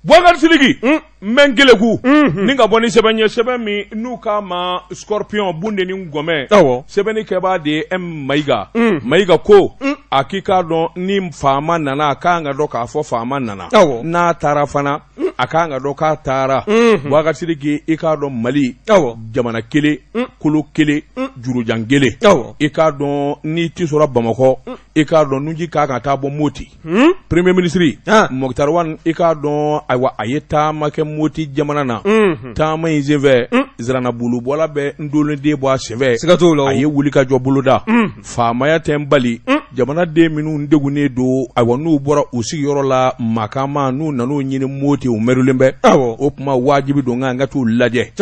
Bubakari Sidiki, n bɛ n keleku ni ka bɔ ni sɛbɛn ye, sɛbɛn min n'u k'a ma Scorpion Bundeni Ngɔmɛ, sɛbɛnni kɛbaa de ye M Mayiga. Mayiga ko a k'i k'a dɔn ni faama nana, a kan ka dɔn k'a fɔ faama nana, n'a taara fana, a kan ka dɔn k'a taara. Bubakari Sidiki, i k'a dɔn Mali jamana kelen, kolo kelen, jurujan kelen. I k'a dɔn n'i ti sɔrɔ Bamakɔ, i k'a dɔn nunji k'a ka taa bɔ Moti. Premier ministre Moctar Ouane, i k'a dɔn ayiwa a ye taama kɛ Moti jamana na. Taama in senfɛ, nsirannabulubɔla bɛ ndonoden bɔ a senfɛ. Siga t'o la. A ye wulikajɔ boloda. Faamaya tɛ n bali, jamanaden minnu degunnen don, ayiwa n'u bɔra u sigiyɔrɔ la Makama, n'u nan'u ɲini Moti, u mɛrulen bɛ. O tuma wajibi don n ka t'u lajɛ.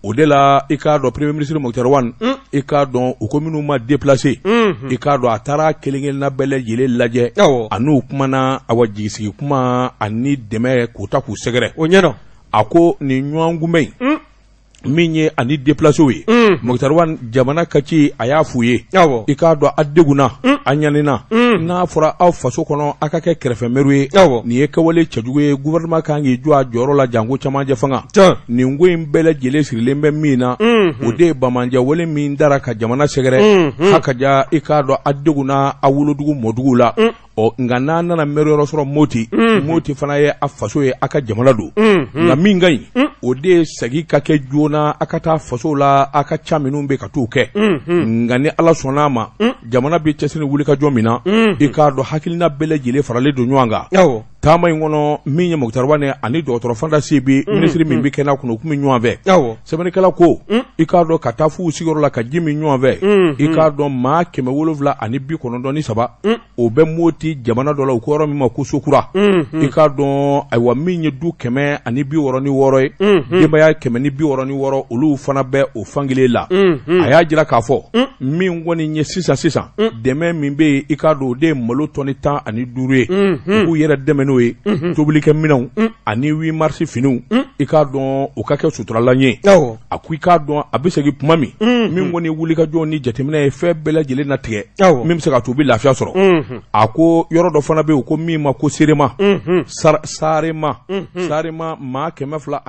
O de la, i k'a dɔn premier ministre Moctar Ouane, i k'a dɔn u ko minnu ma déplacé, i k'a dɔn a taara kelen-kelenna bɛɛ lajɛlen lajɛ, a n'u kumana, awa jigisigi kuma ani dɛmɛ k'u ta k'u sɛgɛrɛ. O ɲɛna. A ko nin ɲɔgɔn kunbɛn in min ye ani déplacéw ye, Moctar Ouane jamana ka ci, a y'a f'u ye, i k'a dɔn a degunna, a ɲanina, n'a fɔra aw faso kɔnɔ a ka kɛ kɛrɛfɛmɛru ye, nin ye kɛwale cɛjugu ye. Gouvernement kan k'i jɔ a jɔyɔrɔ la janko camancɛ fanga. Nin ko in bɛɛ lajɛlen sirilen bɛ min na, o de ye banbaanciwale min dara ka jamana sɛgɛrɛ hakaja. I k'a dɔn a degunna a wolodugu mɔdugu la. Ɔ nka n'a nana mɛru yɔrɔ sɔrɔ Moti, Moti fana ye a faso ye, a ka jamana don. Nka min ka ɲi, o de ye segin ka kɛ joona, a ka taa faso la, a ka ca minnu bɛ ka t'u kɛ. Nka ni Ala sɔnna a ma, jamana bɛ cɛsiri wulikajɔ min na, i k'a dɔn hakilina bɛɛ lajɛlen faralen don ɲɔgɔn kan. Taama in kɔnɔ, min ye Moctar Ouane ani dɔgɔtɔrɔ Fanta Sibi, minisiri min bɛ kɛnɛya kunna, u tun bɛ ɲɔgɔn fɛ. Sɛbɛnnikɛla ko i k'a dɔn ka taa f'u sigiyɔrɔ la ka ji min ɲɔgɔn fɛ, i k'a dɔn maa 793, o bɛ Moti jamana dɔ la, u ko yɔrɔ min ma ko Sokura. I k'a dɔn ayiwa min ye du 166 ye, denbaya 166, olu fana bɛ o fankelen la. A y'a jira k'a fɔ min kɔni ye sisan sisan dɛmɛ min bɛ yen, i k'a dɔn o de ye malo tɔni 15 ye, u k'u yɛrɛ dɛmɛ n'o ye, tobilikɛminɛnw ani 8 mars finiw, i k'a dɔn o ka kɛ suturalan ye. A ko i k'a dɔn a bɛ segin tuma min, min kɔni wulikajɔ ni jateminɛ ye fɛn bɛɛ lajɛlen na tigɛ min bɛ se ka to u bɛ lafiya sɔrɔ. A ko yɔrɔ dɔ fana bɛ yen, ko min ma ko Serema, Sarema, Sarema, maa 260,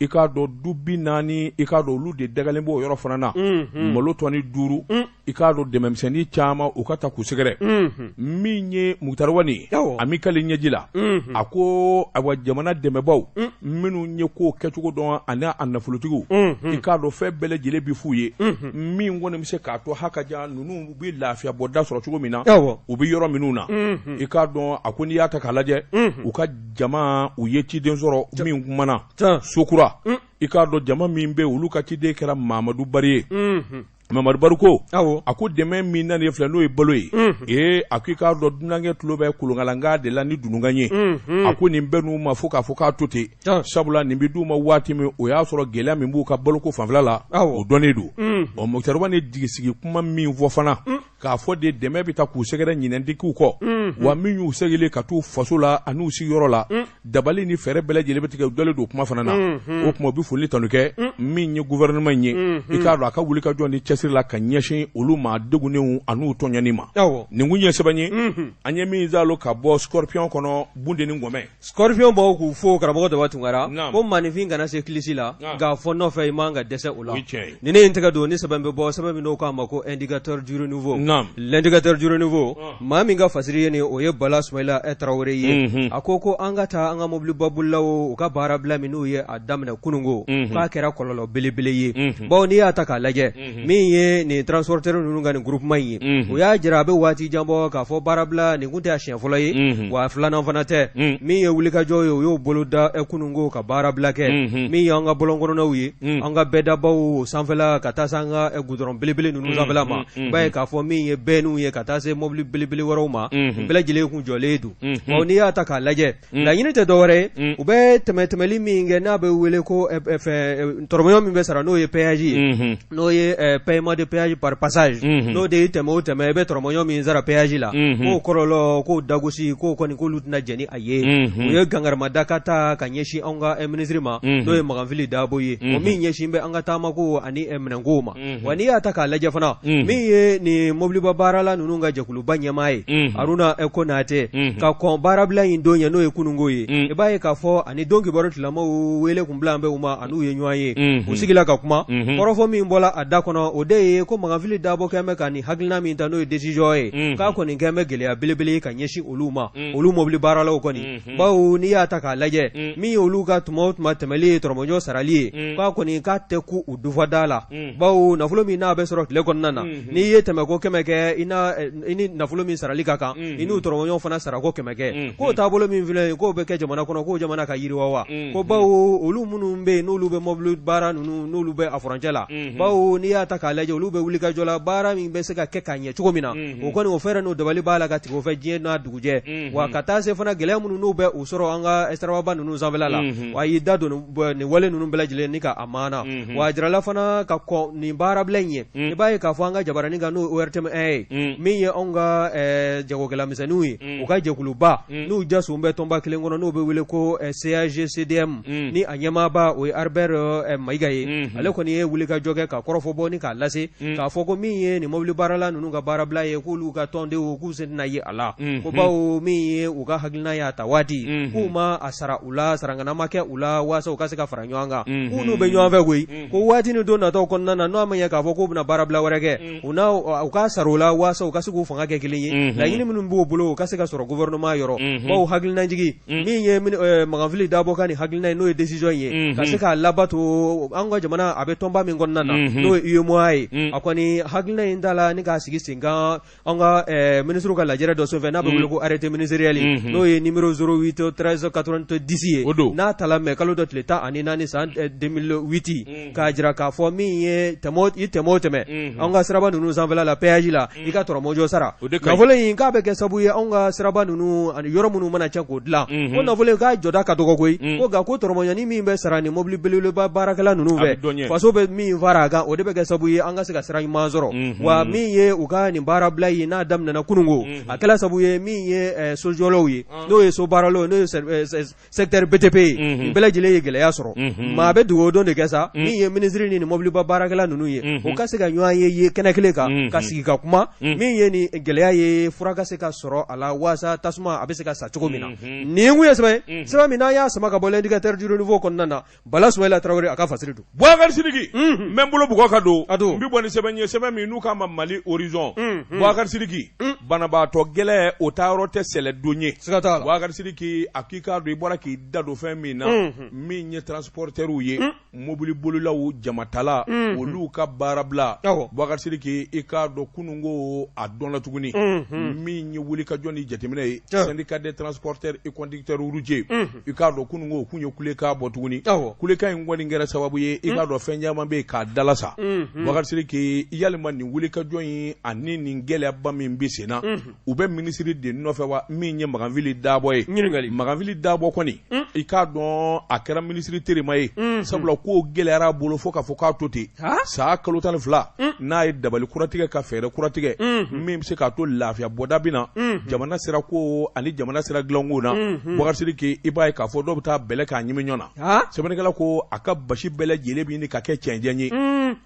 i k'a dɔn du 40, i k'a dɔn olu de dagalen b'o yɔrɔ fana na, malo tɔni 5, i k'a dɔn dɛmɛmisɛnnin caman u ka ta k'u sɛgɛrɛ. Min ye Moctar Ouane ye, a m'i kali ɲɛji la, a ko ayiwa jamana dɛmɛbaw minnu ye ko kɛcogo dɔn ani a nafolotigiw, i k'a dɔn fɛn bɛɛ lajɛlen bɛ f'u ye min kɔni bɛ se k'a to hakaja ninnu bɛ lafiya bɔda sɔrɔ cogo min na u bɛ yɔrɔ minnu na. I k'a dɔn a ko n'i y'a ta k'a lajɛ, u ka jama u ye ciden sɔrɔ min kumana Sokura. I k'a dɔn jama min bɛ olu ka ciden kɛra Mamadu Bari ye. Mamadu Bari ko a ko dɛmɛ min na nin filɛ, n'o ye balo ye, ee a ko i k'a dɔn dunankɛ tulo bɛ kolonkalankan de la ni dununkan ye. A ko nin bɛɛ n'u ma fo k'a fɔ k'a to ten, sabula nin bɛ d'u ma waati min, o y'a sɔrɔ gɛlɛya min b'u ka baloko fanfɛla la, o dɔnnen don. Ɔ Moctar Ouane ye jigisigi kuma min fɔ fana, k'a fɔ de dɛmɛ bɛ taa k'u sɛgɛrɛ, ɲinɛn tɛ k'u kɔ, wa min y'u seginlen ka t'u faso la an'u sigiyɔrɔ la, dabali ni fɛɛrɛ bɛɛ lajɛlen bɛ tigɛ, u dalen don kuma fana na. O tuma u bɛ foli tanu kɛ min ye gouvernement in ye, i k'a dɔn a ka wulikajɔ ni cɛsiri la ka ɲɛsin olu maa degunnenw an'u tɔɲɔni ma. Nin kun ye sɛbɛn ye an ye min zalo ka bɔ Scorpion kɔnɔ, Bundeni Ngɔmɛ. Scorpion baw k'u fo. Karamɔgɔ Daba Tunkara ko maaninfin kana se kilisi la, nka fɔ nɔfɛ i man ka dɛsɛ o la. Ni ne ye n tɛgɛ don ni sɛbɛn bɛ bɔ, sɛbɛn min n'o k'a ma ko Indicateur du renouveau, l'Indicateur du renouveau, maa min ka fasiri ye nin, o ye Bala Sumayila Tarawele ye. A ko ko an ka taa an ka mobilibabolilaw u ka baarabila min n'u ye a daminɛ kununko, k'a kɛra kɔlɔlɔ belebele ye, bawo n'i y'a ta k'a lajɛ, min ye nin transporteur ninnu ka nin groupement in ye, o y'a jira a bɛ waati jan bɔ k'a fɔ baarabila nin kun tɛ a siɲɛ fɔlɔ ye, wa filanan fana tɛ. Min ye wulikajɔ ye, o y'o boloda kununko ka baarabila kɛ. Min ye an ka bɔlɔn kɔnɔnaw ye, an ka bɛɛdabaw sanfɛla ka taa se an ka gudɔrɔn belebele ninnu sanfɛla ma, b'a ye k'a fɔ min ye bɛnniw ye ka taa se mobili belebele wɛrɛw ma, bɛɛ lajɛlen kun jɔlen don. Ɔ n'i y'a ta k'a lajɛ, laɲini tɛ dɔwɛrɛ ye, u bɛ tɛmɛ tɛmɛli min kɛ n'a bɛ wele ko tɔrɔmɔɲɔ min bɛ sara, n'o ye péage ye, n'o ye paiement de péage par passage, n'o de ye tɛmɛ o tɛmɛ i bɛ tɔrɔmɔɲɔ min sara péage la, k'o kɔlɔlɔ, k'o dagosi, k'o kɔni k'olu tɛna jɛn ni a ye. U ye gangaramada ka taa ka ɲɛsin anw ka minisiri ma, n'o ye Maganfili Dabo ye, o min ɲɛsin bɛ an ka taamako ani minɛnkow ma. Wa n'i y'a ta k'a lajɛ fana, min ye nin mobili mobiliba baarala ninnu ka jɛkuluba ɲɛmaa ye Haruna Konate ka kɔn baarabila in don ɲɛ n'o ye kununko ye i b'a ye k'a fɔ ani don kibaru tilamaw wele kun bila an bɛ u ma an'u ye ɲɔgɔn ye u sigila ka kuma kɔrɔfɔ min bɔla a da kɔnɔ o de ye ko Makanfili Dabɔ kɛn bɛ ka nin hakilina min ta n'o ye décision ye k'a kɔni kɛn bɛ gɛlɛya belebele ka ɲɛsin olu ma olu mobili baaralaw kɔni bawo n'i y'a ta k'a lajɛ min ye olu ka tuma o tuma tɛmɛli ye tɔrɔmɔjɔ sarali ye k'a kɔni k'a tɛ ku u dufada la bawo nafolo min n'a bɛ sɔrɔ tile kɔnɔna na n'i ye tɛmɛko 100 kɛ i ni nafolo min sarali ka kan i n'u tɔrɔmɔɲɔ fana sarako 100 kɛ k'o taabolo min filɛ k'o bɛ kɛ jamana kɔnɔ k'o jamana ka yiriwa wa ko bawo olu minnu bɛ yen n'olu bɛ mobili baara ninnu n'olu bɛ a furancɛ la bawo n'i y'a ta k'a lajɛ olu bɛ wulikajɔ la baara min bɛ se ka kɛ ka ɲɛ cogo min na o kɔni o fɛɛrɛ n'o dabali b'a la ka tigɛ o fɛ diɲɛ n'a dugujɛ wa ka taa se fana gɛlɛya minnu n'u bɛ u sɔrɔ an ka sirababa ninnu sanfɛla la wa a y'i da don nin wale ninnu bɛɛ lajɛlen ni ka a maana wa a jirala fana ka kɔn nin baarabila in ɲɛ i b'a ye k'a fɔ an ka jabaranin kan n'o ORTM ye min ye anw ka jagokɛla misɛnninw ye u ka jɛkuluba n'u jasun bɛ tɔnba kelen kɔnɔ n'o bɛ wele ko CAGCDM ni a ɲɛmaaba o ye Albert Mayiga ye ale kɔni ye wulikajɔ kɛ ka kɔrɔfɔ bɔ ni k'a lase k'a fɔ ko min ye nin mobili baarala ninnu ka baarabila ye k'olu ka tɔndenw k'u sen tɛna ye a la ko bawo min ye u ka hakilina y'a ta waati k'u ma a sara u la sarangana ma kɛ u la waasa u ka se ka fara ɲɔgɔn kan k'u n'u bɛ ɲɔgɔn fɛ koyi ko waati ni don nataw kɔnɔna na n'a ma ɲɛ k'a fɔ k'u bɛna baarabila wɛrɛ kɛ u n'a u ka sara u la waasa u ka se k'u fanga kɛ kelen ye laɲini minnu b'u bolo u ka se ka sɔrɔ gouvernement yɔrɔ bawo hakilinajigi min ye Makanfili Dabɔ ka nin hakilina ye n'o ye décision ye ka se k'a labato an ka jamana a bɛ tɔnba min kɔnɔna na n'o ye UEMOA ye a kɔni hakilina in da la ni k'a sigi sen kan an ka minisiriw ka lajɛrɛ dɔ senfɛ n'a bɛ wele ko arrêté ministériel n'o ye numéro 08 13 90 ye o don n'a tala mɛ kalo dɔ tile 14 san 2008 k'a jira k'a fɔ min ye i tɛmɛ o tɛmɛ an ka siraba ninnu sanfɛla la péage la i ka tɔrɔmɔjɔ sara nafolo in k'a bɛ kɛ sababu ye anw ka siraba ninnu ani yɔrɔ minnu mana cɛn k'o dilan ko nafolo in k'a jɔda ka dɔgɔ koyi ko nka ko tɔrɔmɔɲɔni min bɛ sara ni mobili belebeleba baarakɛla ninnu fɛ faso bɛ min fara a kan o de bɛ kɛ sababu ye an ka se ka sira ɲuman sɔrɔ wa min ye u ka nin baarabila ye n'a daminɛna kununko a kɛla sababu ye min ye sojɔlaw ye n'o ye so baaralaw n'o ye secteur BTP ye nin bɛɛ lajɛlen ye gɛlɛya sɔrɔ maa bɛ dugawu don de kɛ sa min ye minisiri ni nin mobiliba baarakɛla ninnu ye u ka se ka ɲɔgɔn ye kɛnɛ kelen kan ka sigi ka kuma min ye nin gɛlɛya ye fura ka se ka sɔrɔ a la waasa tasuma a bɛ se ka sa cogo min na nin kun ye sɛbɛn ye sɛbɛn min n'an y'a sama ka bɔ l'indicateur du renouveau kɔnɔna na Bala Sumayila Tarawele a ka fasiri don. Bubakari Sidiki n bɛ n bolo bugɔ ka don n bɛ bɔ ni sɛbɛn ye sɛbɛn min n'u k'a ma Mali Horizon Bubakari Sidiki banabaatɔ gɛlɛn o taayɔrɔ tɛ sɛlɛdon ye siga t'a la Bubakari Sidiki a k'i k'a dɔn i bɔra k'i da don fɛn min na min ye transporteurs ye mobili bolilaw jamatala olu ka baarabila Bubakari Sidiki i k'a dɔn kununko a dɔnna tuguni min ye wulikajɔ ni jateminɛ ye syndicat des transporteurs et conducteurs routiers i k'a dɔn kununko kun ye kulekan bɔ tuguni kulekan in kɔni kɛra sababu ye i k'a dɔn fɛn caman bɛ yen k'a dalasa Bubakari Sidiki yalima nin wulikajɔ in ani nin gɛlɛyaba min bɛ sen na u bɛ minisiri de nɔfɛ wa min ye Makanfili Dabɔ ye Makanfili Dabɔ kɔni i k'a dɔn a kɛra minisiri terima ye sabula ko gɛlɛyara a bolo fo k'a fɔ k'a to ten san kalo 12 n'a ye dabali kura tigɛ ka fɛɛrɛ kura tigɛ min bɛ se k'a to lafiya bɔda bɛ na jamana sira ko ani jamana sira dilanko na Bubakari Sidiki i b'a ye k'a fɔ dɔw bɛ taa bɛlɛ k'a ɲimi ɲɔgɔn na sɛbɛnnikɛla ko a ka basi bɛɛ lajɛlen bɛ ɲini ka kɛ cɛncɛn ye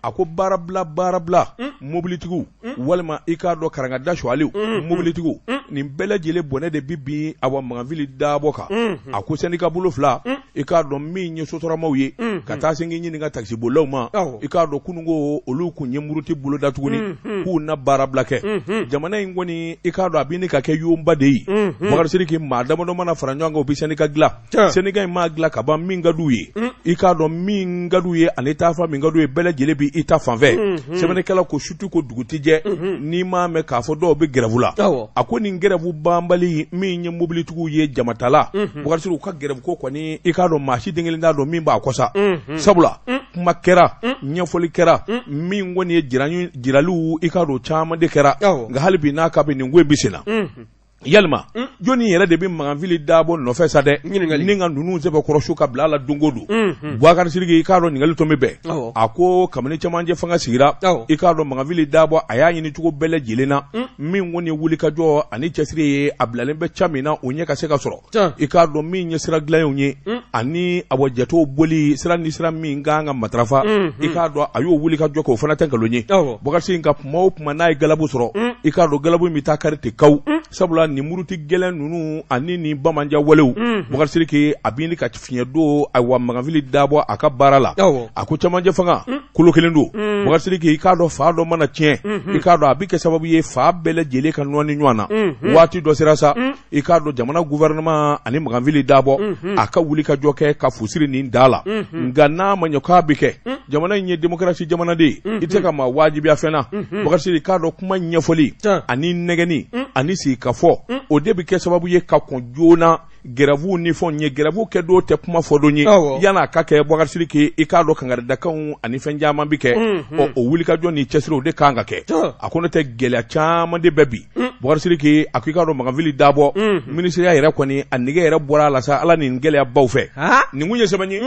a ko baarabila baarabila mobilitigiw walima i k'a dɔn karangada suwaliw mobilitigiw nin bɛɛ lajɛlen bɔnɛ de bɛ bin awa Makanfili Dabɔ kan a ko sɛndika bolo fila i k'a dɔn min ye sotaramaw ye ka taa se k'i ɲininka takisibolilaw ma i k'a dɔn kununko olu kun ye muruti boloda tuguni k'u na baarabila kɛ jamana in kɔni i k'a dɔn a bɛ ɲini ka kɛ yonba de ye Bubakari Sidiki maa damadɔ mana fara ɲɔgɔn kan u bɛ sɛndika dilan sɛndika in maa dilan ka ban min ka d'u ye i k'a dɔn min ka d'u ye ani taafa min ka d'u ye bɛɛ lajɛlen bɛ i ta fanfɛ sɛbɛnnikɛla ko su tɛ ko dugu tɛ jɛ n'i m'a mɛn k'a fɔ dɔw bɛ gɛrɛfu la a ko nin gɛrɛfu banbali min ye mobilitigiw ye jamatala Bubakari Sidiki u ka gɛrɛfu ko kɔni i k'a dɔn maa si den kelen t'a dɔn min b'a kɔ sa sabula kuma kɛra ɲɛfɔli kɛra min kɔni ye jiraliw i k'a dɔn caman de kɛra nka hali bi n'a ka bɛ nin ko in bɛ sen na yalima jɔnni yɛrɛ de bɛ Makanfili Dabɔ nɔfɛ sa dɛ ni ka ninnu sɛbɛkɔrɔ su ka bila a la don o don Bubakari Sidiki i k'a dɔn ɲininkali tɔ bɛ bɛn a ko kabini cɛmancɛ fanga sigira i k'a dɔn Makanfili Dabɔ a y'a ɲini cogo bɛɛ lajɛlen na min kɔni ye wulikajɔ ani cɛsiri ye a bilalen bɛ ca min na o ɲɛ ka se ka sɔrɔ i k'a dɔn min ye sira dilanw ye ani a jatew boli sira ni sira min kan ka matarafa i k'a dɔn a y'o wulikajɔ kɛ o fana tɛ nkalon ye Bubakari Sidiki ka kuma o kuma n'a ye galabu sɔrɔ. I k'a dɔn galabu in bɛ taa kari ten kaw, sabula nin muruti gɛlɛn ninnu ani nin bamanja walew, Bubakari Sidiki, a bɛ ɲini ka fiɲɛ don, ayiwa, Makanfili Dabɔ a ka baara la. A ko cɛmancɛ fanga kolo kelen don. Bubakari Sidiki, i k'a dɔn fa dɔ mana tiɲɛ, i k'a dɔn a bɛ kɛ sababu ye fa bɛɛ lajɛlen ka nɔɔni ɲɔgɔn na. Waati dɔ sera sa, i k'a dɔn jamana gouvernement ani Makanfili Dabɔ a ka wuli ka jɔ kɛ ka fusiri nin da la. Nka n'a ma ɲɛ k'a bɛ kɛ, jamana in ye démocratie jamana de ye, i tɛ ka maa wajibiya fɛn na. Bubakari Sidiki, k'a dɔn kuma ɲɛfɔli ani nɛgɛnni ani sigikafɔ, o de bɛ kɛ sababu ye ka kɔn joona grève ni fɛnw ye. Grève kɛ don tɛ kuma fɔ don ye. Yan'a ka kɛ, Bubakari Sidiki, i k'a dɔn kangaridakanw ani fɛn caman bɛ kɛ. Ɔ, o wulikajɔ ni cɛsiri, o de kan ka kɛ. A ko ne tɛ, gɛlɛya caman de bɛ bi. Bubakari Sidiki, a ko i k'a dɔn Makanfili Dabɔ minisiriya yɛrɛ kɔni, a nege yɛrɛ bɔra a la sa, Ala nin gɛlɛyabaw fɛ. Nin kun ye sɛbɛn ye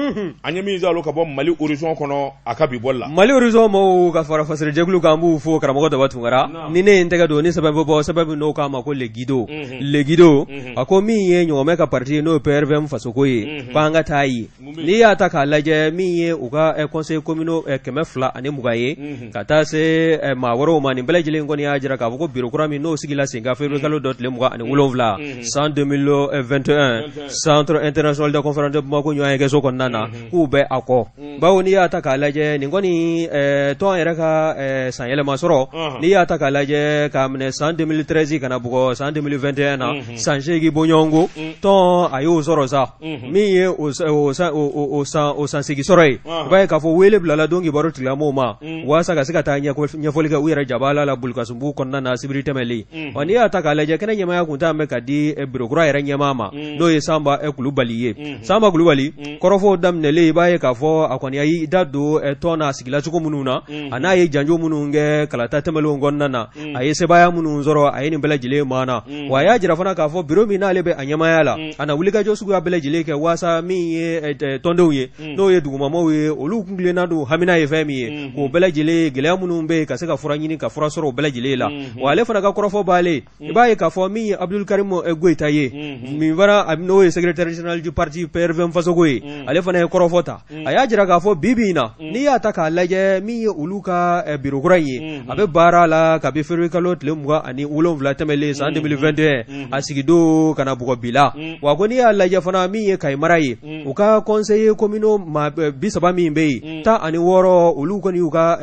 an ye min zalo ka bɔ Mali Horizon kɔnɔ a ka bi bɔli la. Mali Horizon maaw ka fara fasirijɛkulu kan, an b'u fo. Karamɔgɔ Daba Tunkara, ni ne ye n tɛgɛ don ni sɛbɛn bɛ bɔ, sɛbɛn min n'o k'a ma ko Le Guido. Le Guido a ko min ye ɲɔgɔmɛ ka parti, n'o ye PRVM Fasoko ye, ko an ka taa yen. N'i y'a ta k'a lajɛ, min ye u ka conseil communaux 220 ye ka taa se maa wɛrɛw ma, nin bɛɛ lajɛlen kɔni y'a jira k'a fɔ ko bureau kura min n'o sigila sen kan février kalo dɔ tile 27 san 2021, Centre international de conférence de Bamako ɲɔgɔnyekɛso kɔnɔna na, k'u bɛ a kɔ. Bawo n'i y'a ta k'a lajɛ, nin kɔni tɔn yɛrɛ ka sanyɛlɛma sɔrɔ, n'i y'a ta k'a lajɛ k'a minɛ san 2013 ka na bugɔ san 2021 na, san 8 bɔɲɔgɔnko, tɔn a y'o sɔrɔ sa. Min ye o san 8 sɔrɔ ye, i b'a ye k'a fɔ wele bilala don kibaru tigilamɔgɔw ma walasa ka se ka taa ɲɛfɔli kɛ u yɛrɛ jabala la Bulukasunbugu kɔnɔna na sibiri tɛmɛlen. Ɔ, n'i y'a ta k'a lajɛ, kɛnɛ ɲɛmaaya kun tan bɛ ka di bureau kura yɛrɛ ɲɛmaa ma, n'o ye Sanba Kulubali ye. Sanba Kulubali kɔrɔfɔw daminɛlen, i b'a ye k'a fɔ a kɔni y'i da don tɔn n'a sigila cogo minnu na, a n'a ye janjo minnu kɛ kalata tɛmɛnlenw kɔnɔna na, a ye sebaaya minnu sɔrɔ, a ye nin bɛɛ lajɛlen maana. Wa a y'a jira fana k'a fɔ bureau min n'ale bɛ a ɲɛmaaya la, a na wulikajɔ suguya bɛɛ lajɛlen kɛ waasa min ye tɔndenw ye, n'o ye dugumamɔgɔw ye, olu kuntilenna don hamina ye fɛn min ye, k'o bɛɛ lajɛlen gɛlɛya minnu bɛ yen, ka se ka fura ɲini ka fura sɔrɔ o bɛɛ lajɛlen la. Wa ale fana ka kɔrɔfɔ b'ale, i b'a ye k'a fɔ min ye Abdul Karim Goyita ye, min fana n'o ye secrétaire général du parti PRVM Fasoko ye, ale fana ye kɔrɔfɔ ta. A y'a jira k'a fɔ bi bi in na, n'i y'a ta k'a lajɛ, min ye olu ka bureau kura in ye, a bɛ baara la kabi février kalo tile 27 tɛmɛnlen san 2021, a sigidon ka na bugɔ bi la. Wa ko n'i y'a lajɛ fana, min ye Kayi mara ye, u ka conseiller communaux maa 30 min bɛ yen, 16, olu kɔni y'u ka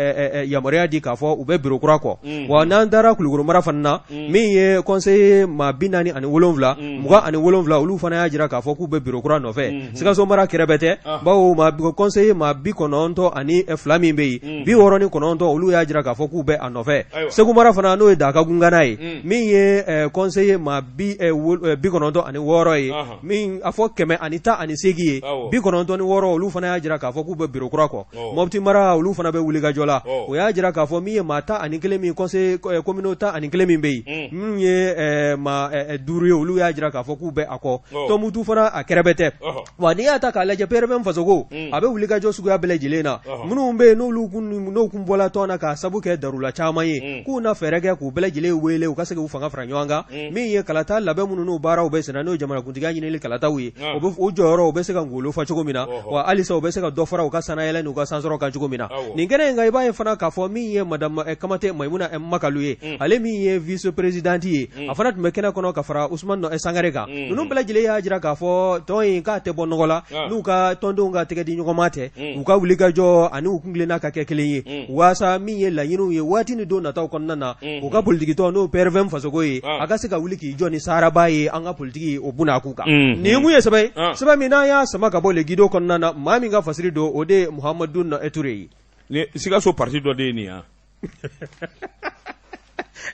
yamaruya di k'a fɔ u bɛ bureau kura kɔ. Wa n'an taara Kulukɔrɔ mara fana na, min ye conseiller maa 47, 27, olu fana y'a jira k'a fɔ k'u bɛ bureau kura nɔfɛ. Sikaso mara kɛrɛbɛtɛ, bawo conseiller maa 92 min bɛ yen, 69, olu y'a jira k'a fɔ k'u bɛ a nɔfɛ. Segu mara fana, n'o ye Daka Gungana ye, min ye conseiller maa 96 ye, min a fɔ 118 ye, 96, olu fana y'a jira k'a fɔ k'u bɛ bureau kura kɔ. Mɔpti mara, olu fana bɛ wulikajɔ la. O y'a jira k'a fɔ min ye maa 11 min, conseil communaux 11 min bɛ yen, minnu ye maa 5 ye, olu y'a jira k'a fɔ k'u bɛ a kɔ. Tɔnbutu fana, a kɛrɛbɛtɛ. Wa n'i y'a ta k'a lajɛ, PRVM Fasoko a bɛ wulikajɔ suguya bɛɛ lajɛlen na. Minnu bɛ yen, n'olu n'o kun bɔla tɔn na k'a sabu kɛ darula caman ye, k'u na fɛɛrɛ kɛ k'u bɛɛ lajɛlen wele, u ka se k'u fanga fara ɲɔgɔn kan. Min ye kalata labɛn minnu n'u baaraw bɛ senna, n'o ye jamanakuntigiya ɲinili kalataw ye, o bɛ o jɔyɔrɔ u bɛ se ka ngolo fa cogo min na, wa halisa u bɛ se ka dɔ fara u ka sannayɛlɛn n'u ka sansɔrɔ kan cogo min na. Nin kɛnɛ in kan, i b'a ye fana k'a fɔ min ye madame Kamate Mayimuna Makalu ye, ale min ye vice présidente ye, a fana tun bɛ kɛnɛ kɔnɔ ka fara Usumani Sangare kan. Ninnu bɛɛ lajɛlen y'a jira k'a fɔ tɔn in k'a tɛ bɔ nɔgɔ la n'u ka tɔndenw ka tɛgɛ di ɲɔgɔnma tɛ, u ka wulikajɔ ani u kuntilenna ka kɛ kelen ye, waasa min ye laɲiniw ye waati ni don nataw kɔnɔna na, u ka politikitɔn, n'o PRVM Fasoko ye, a ka se ka wuli k'i jɔ ni saraba ye an ka politiki o bunakun kan. Nin kun ye sɛbɛn ye, sɛbɛn min n'an y'a sama ka bɔ Le Guido kɔnɔna na. Maa min ka fasiri don, o de ye Muhamadu Ture ye. Ni Sikaso parti dɔ de ye nin ye.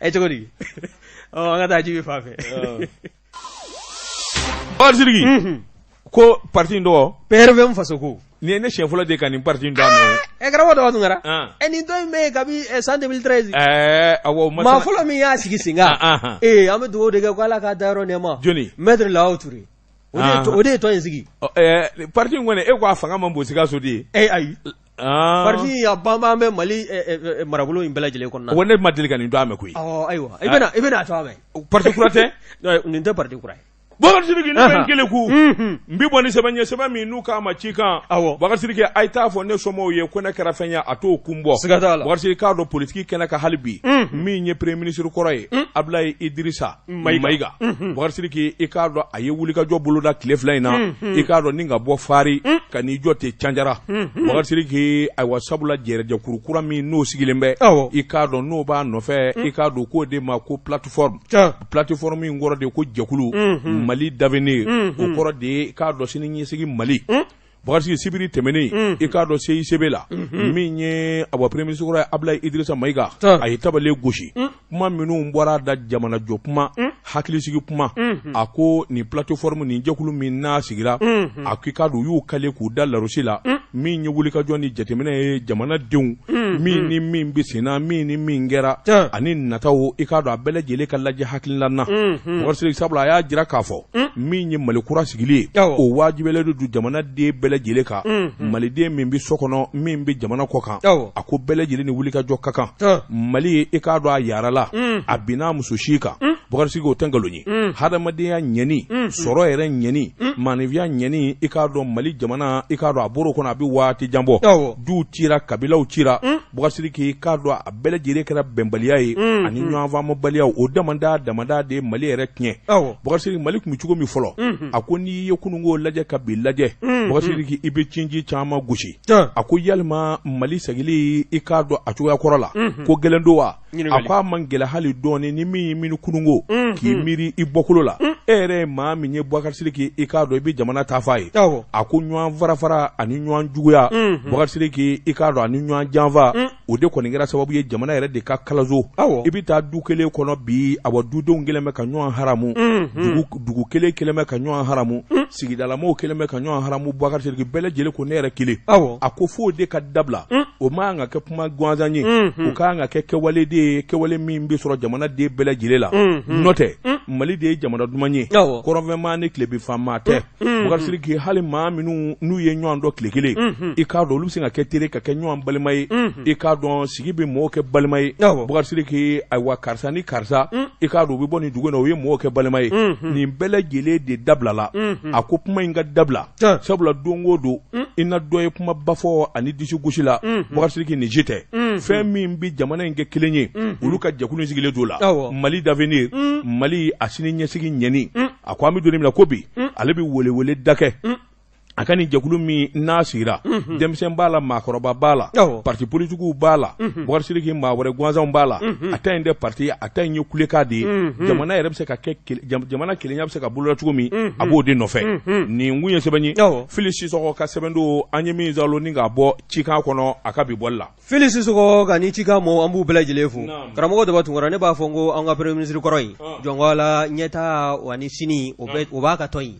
Ɛ, cogo di? An ka taa Jibi fan fɛ. Bakari Sidiki, ko parti in tɔgɔ? PRVM Fasoko. Nin ye ne siɲɛ fɔlɔ de ka nin parti in da mɛn. Ɛ, karamɔgɔ Daba Tunkara, ɛ, nin tɔn in bɛ yen kabi san 2013. Ɛɛ, awɔ. Maa fɔlɔ min y'a sigi sen kan, ee, an bɛ dugawu de kɛ ko Ala k'a dayɔrɔ nɛɛma. Jɔni? Maître Lawo Ture. O de ye tɔn in sigi. Parti in kɔni, e ko a fanga man bon Sikaso de ye. Ɛ, ayi. Parti a banban bɛ Mali marabolo in bɛɛ lajɛlen kɔnɔna na. Wa ne ma deli ka nin dɔn mɛn koyi. Ayiwa, i bɛna a tɔgɔ mɛn. Parti kura tɛ? Nin tɛ parti kura ye. Bakari Sidiki, ne bɛ n keleku, n bɛ bɔ ni sɛbɛn ye, sɛbɛn min n'u k'a ma Cikan. Bakari Sidiki, a ye t'a fɔ ne somɔgɔw ye ko ne kɛra fɛn ye, a t'o kun bɔ. Siga t'a la. Bakari Sidiki, k'a dɔn politiki kɛnɛ kan hali bi, min ye premier ministre kɔrɔ ye, Abulayi Idirisa Mayiga, Bakari Sidiki, i k'a dɔn a ye wulikajɔ boloda tile 2 in na, i k'a dɔn ni ka bɔ Fari ka n'i jɔ ten Canjara. Bakari Sidiki, ayiwa, sabula jɛrɛjɛkuru kura min n'o sigilen bɛ, i k'a dɔn n'o b'a nɔfɛ, i k'a dɔn k'o de ma ko plateforme. Plateforme in kɔrɔ de ye ko jɛkulu Mali d'avenir, o kɔrɔ de ye i k'a dɔn sini ɲɛsigi Mali. Bakari Sidiki, sibiri tɛmɛnen, i k'a dɔn CICB la, min ye awa premier ministre kɔrɔ ye, Abulayi Idirisa Mayiga, a ye tabale gosi. Kuma minnu bɔra a da, jamanajɔ kuma, hakilisigi kuma, a ko nin plateforme, nin jɛkulu min n'a sigira, a ko i k'a dɔn u y'u kale k'u da larosi la, min ye wulikajɔ ni jateminɛ ye jamanadenw, min ni min bɛ senna, min ni min kɛra ani nataw, i k'a dɔn a bɛɛ lajɛlen ka lajɛ hakilina na. Bakari Sidiki, sabula a y'a jira k'a fɔ min ye Mali kura sigili ye, o wajibiyalen don jamanaden bɛɛ lajɛlen kan, maliden min bɛ so kɔnɔ, min bɛ jamana kɔ kan. A ko bɛɛ lajɛlen ni wulikajɔ ka kan. Mali, i k'a dɔn a yaarala, a binna muso si kan. Bakari Sidiki, o tɛ nkalon ye. Hadamadenya ɲɛni, sɔrɔ yɛrɛ ɲɛni, maaninfinya ɲɛni, i k'a dɔn Mali jamana, i k'a dɔn a bɔr'o kɔnɔ a bɛ waati jan bɔ. Duw cira, kabilaw cira. Bakari Sidiki, i k'a dɔn a bɛɛ lajɛlen kɛra bɛnbaliya ye ani ɲɔgɔnfaamubaliya. O damada damada de ye Mali yɛrɛ tiɲɛ. Bakari Sidiki, Mali tun bɛ cogo min fɔlɔ, a ko n'i ye kununko lajɛ ka bi lajɛ, Bakari Sidiki, i bɛ cinji caman gosi. A ko yalima Mali segili, i k'a dɔn a cogoya kɔrɔ la, ko gɛlɛn don wa? A ko a man gɛlɛn hali dɔɔnin. Ni min y'i miiri kununko, k'i miiri i bɔkolo la, e yɛrɛ ye maa min ye, Bakari Sidiki, i k'a dɔn i bɛ jamana ta f'a ye. A ko ɲɔgɔn farafara ani ɲɔgɔn juguya, Bakari Sidiki, i k'a dɔn ani ɲɔgɔn janfa, o de kɔni kɛra sababu ye jamana yɛrɛ de ka kalaso. I bɛ taa du kelen kɔnɔ bi, awa, dudenw kɛlen bɛ ka ɲɔgɔn haramu, dugu kelen kɛlen bɛ ka ɲɔgɔn haramu, sigidalamaw kɛlen bɛ ka ɲɔgɔn haramu. Bakari Sidiki, bɛɛ lajɛlen ko ne yɛrɛ kelen. A ko f'o de ka dabila. O man kan ka kɛ kuma gansan ye, o ka kan ka kɛ kɛwale de ye, kɛwale min bɛ sɔrɔ jamanaden bɛɛ lajɛlen la. N'o tɛ, Mali de ye jamana duman ye, kɔrɔnfɛmaa ni tilebinfanmaa tɛ. Bakari Sidiki, hali maa minnu n'u ye ɲɔgɔn dɔn tile kelen, i k'a dɔn olu bɛ se ka kɛ teri, ka kɛ ɲɔgɔn balima ye. I k'a dɔn sigi bɛ mɔgɔw kɛ balima ye. Bakari Sidiki, ayiwa, karisa ni karisa, i k'a dɔn u bɛ bɔ nin dugu in na, u ye mɔgɔw kɛ balima ye. Nin bɛɛ lajɛlen de dabilala. A ko kuma in ka dabila, sabula don o don i na dɔ ye kumaba fɔ ani disi gosi la. Bakari Sidiki, nin si tɛ fɛn min bɛ jamana in kɛ kelen ye. Olu ka jɛkulu sigilen t'o la, Mali d'avenir, Mali a sini ɲɛsigi ɲɛni. A ko an bɛ don min na ko bi, ale bɛ welewele da kɛ a ka nin jɛkulu min n'a sigira, denmisɛn b'a la, maakɔrɔba b'a la, parti politikiw b'a la, Bakari Sidiki, maa wɛrɛ gansanw b'a la. A ta in tɛ parti, a ta in ye kulekan de ye. Jamana yɛrɛ bɛ se ka kɛ, jamana kelenya bɛ se ka boloda cogo min, a b'o de nɔfɛ. Nin kun ye sɛbɛn ye, Fili Sisɔkɔ ka sɛbɛn don, an ye min zalo ni k'a bɔ Cikan kɔnɔ a ka bi bɔli la. Fili Sisɔkɔ ka ni Cikan mɔ, an b'u bɛɛ lajɛlen fo. Karamɔgɔ Daba Tunkara, ne b'a fɔ n ko an ka premier ministre kɔrɔ in, jɔn la ɲɛtaa ani sini, o b'a ka tɔn in.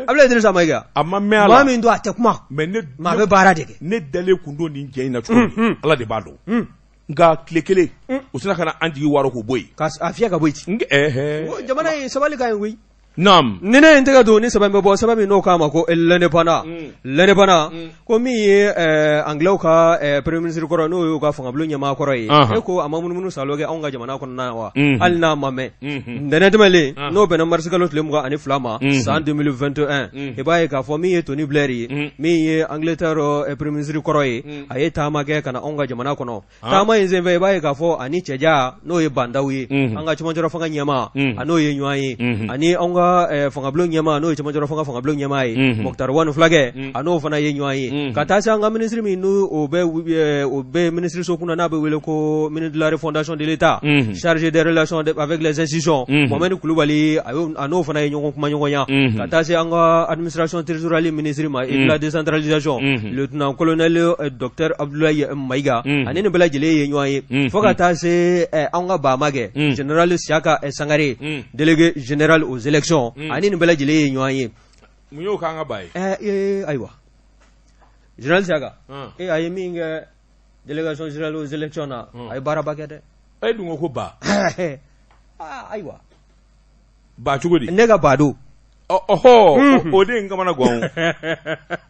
Abdoulaye Idrissa Maïga, a ma mɛn a la. Maa min don, a tɛ kuma mais ne maa bɛ baara de kɛ. Ne dalen kun don nin cɛ in na cogo min, Ala de b'a dɔn. Nka tile kelen u sera ka na an jigi waaro k'o bɔ yen. Ka a fiyɛ ka bɔ yen. Jamana in sabali ka ɲi koyi. Naam. Ni ne ye n tɛgɛ don ni sɛbɛn bɛ bɔ, sɛbɛn min n'o k'a ma ko L'Indépendant. L'Indépendant ko min ye Anglais ka premier ministre kɔrɔ, n'o y'u ka fangabulon ɲɛmaa kɔrɔ ye, e ko a ma munumunu salo kɛ anw ka jamana kɔnɔna na wa? Hali n'a ma mɛn, ntɛnɛn tɛmɛnen, n'o bɛnna marisikalo tile 22 ma san 2021, i b'a ye k'a fɔ min ye Tony Blair ye, min ye Angleterre premier ministre kɔrɔ ye, a ye taama kɛ ka na anw ka jamana kɔnɔ. Taama in senfɛ, i b'a ye k'a fɔ ani cɛja, n'o ye Bah N'Daw ye, an ka cɛmancɛrɔ fanga ɲɛmaa, a n'o ye ɲɔgɔn ye, ani an ka fangabulon ɲɛmaa, n'o ye cɛmancɛrɔ fanga fangabulon ɲɛmaa ye, Moctar Ouane fulakɛ, a n'o fana ye ɲɔgɔn ye, ka taa se an ka minisiri min n'o o bɛ minisiriso kunna, n'a bɛ wele ko ministre de la refondation de l'État, chargé des relations avec les institutions, Mohamed Kulubali, a n'o fana ye ɲɔgɔn kumaɲɔgɔnya, ka taa se an ka administration territoriale ministre ma et de la décentralisation, lieutenant colonel docteur Abdoulaye Maïga, ani nin bɛɛ lajɛlen ye ɲɔgɔn ye, fo ka taa se an ka baamakɛ général Siyaka Sangare, délégué général aux élections, ani nin bɛɛ lajɛlen ye ɲɔgɔn ye. Mun y'o k'an ka ba ye? Ayiwa, général Siyaka, a ye min kɛ délégation générale aux élections na, a ye baaraba kɛ dɛ. E dun ko ko ba. Ayiwa. Ba cogo di? Ne ka ba don. Ɔhɔ, o de ye n kamana gan.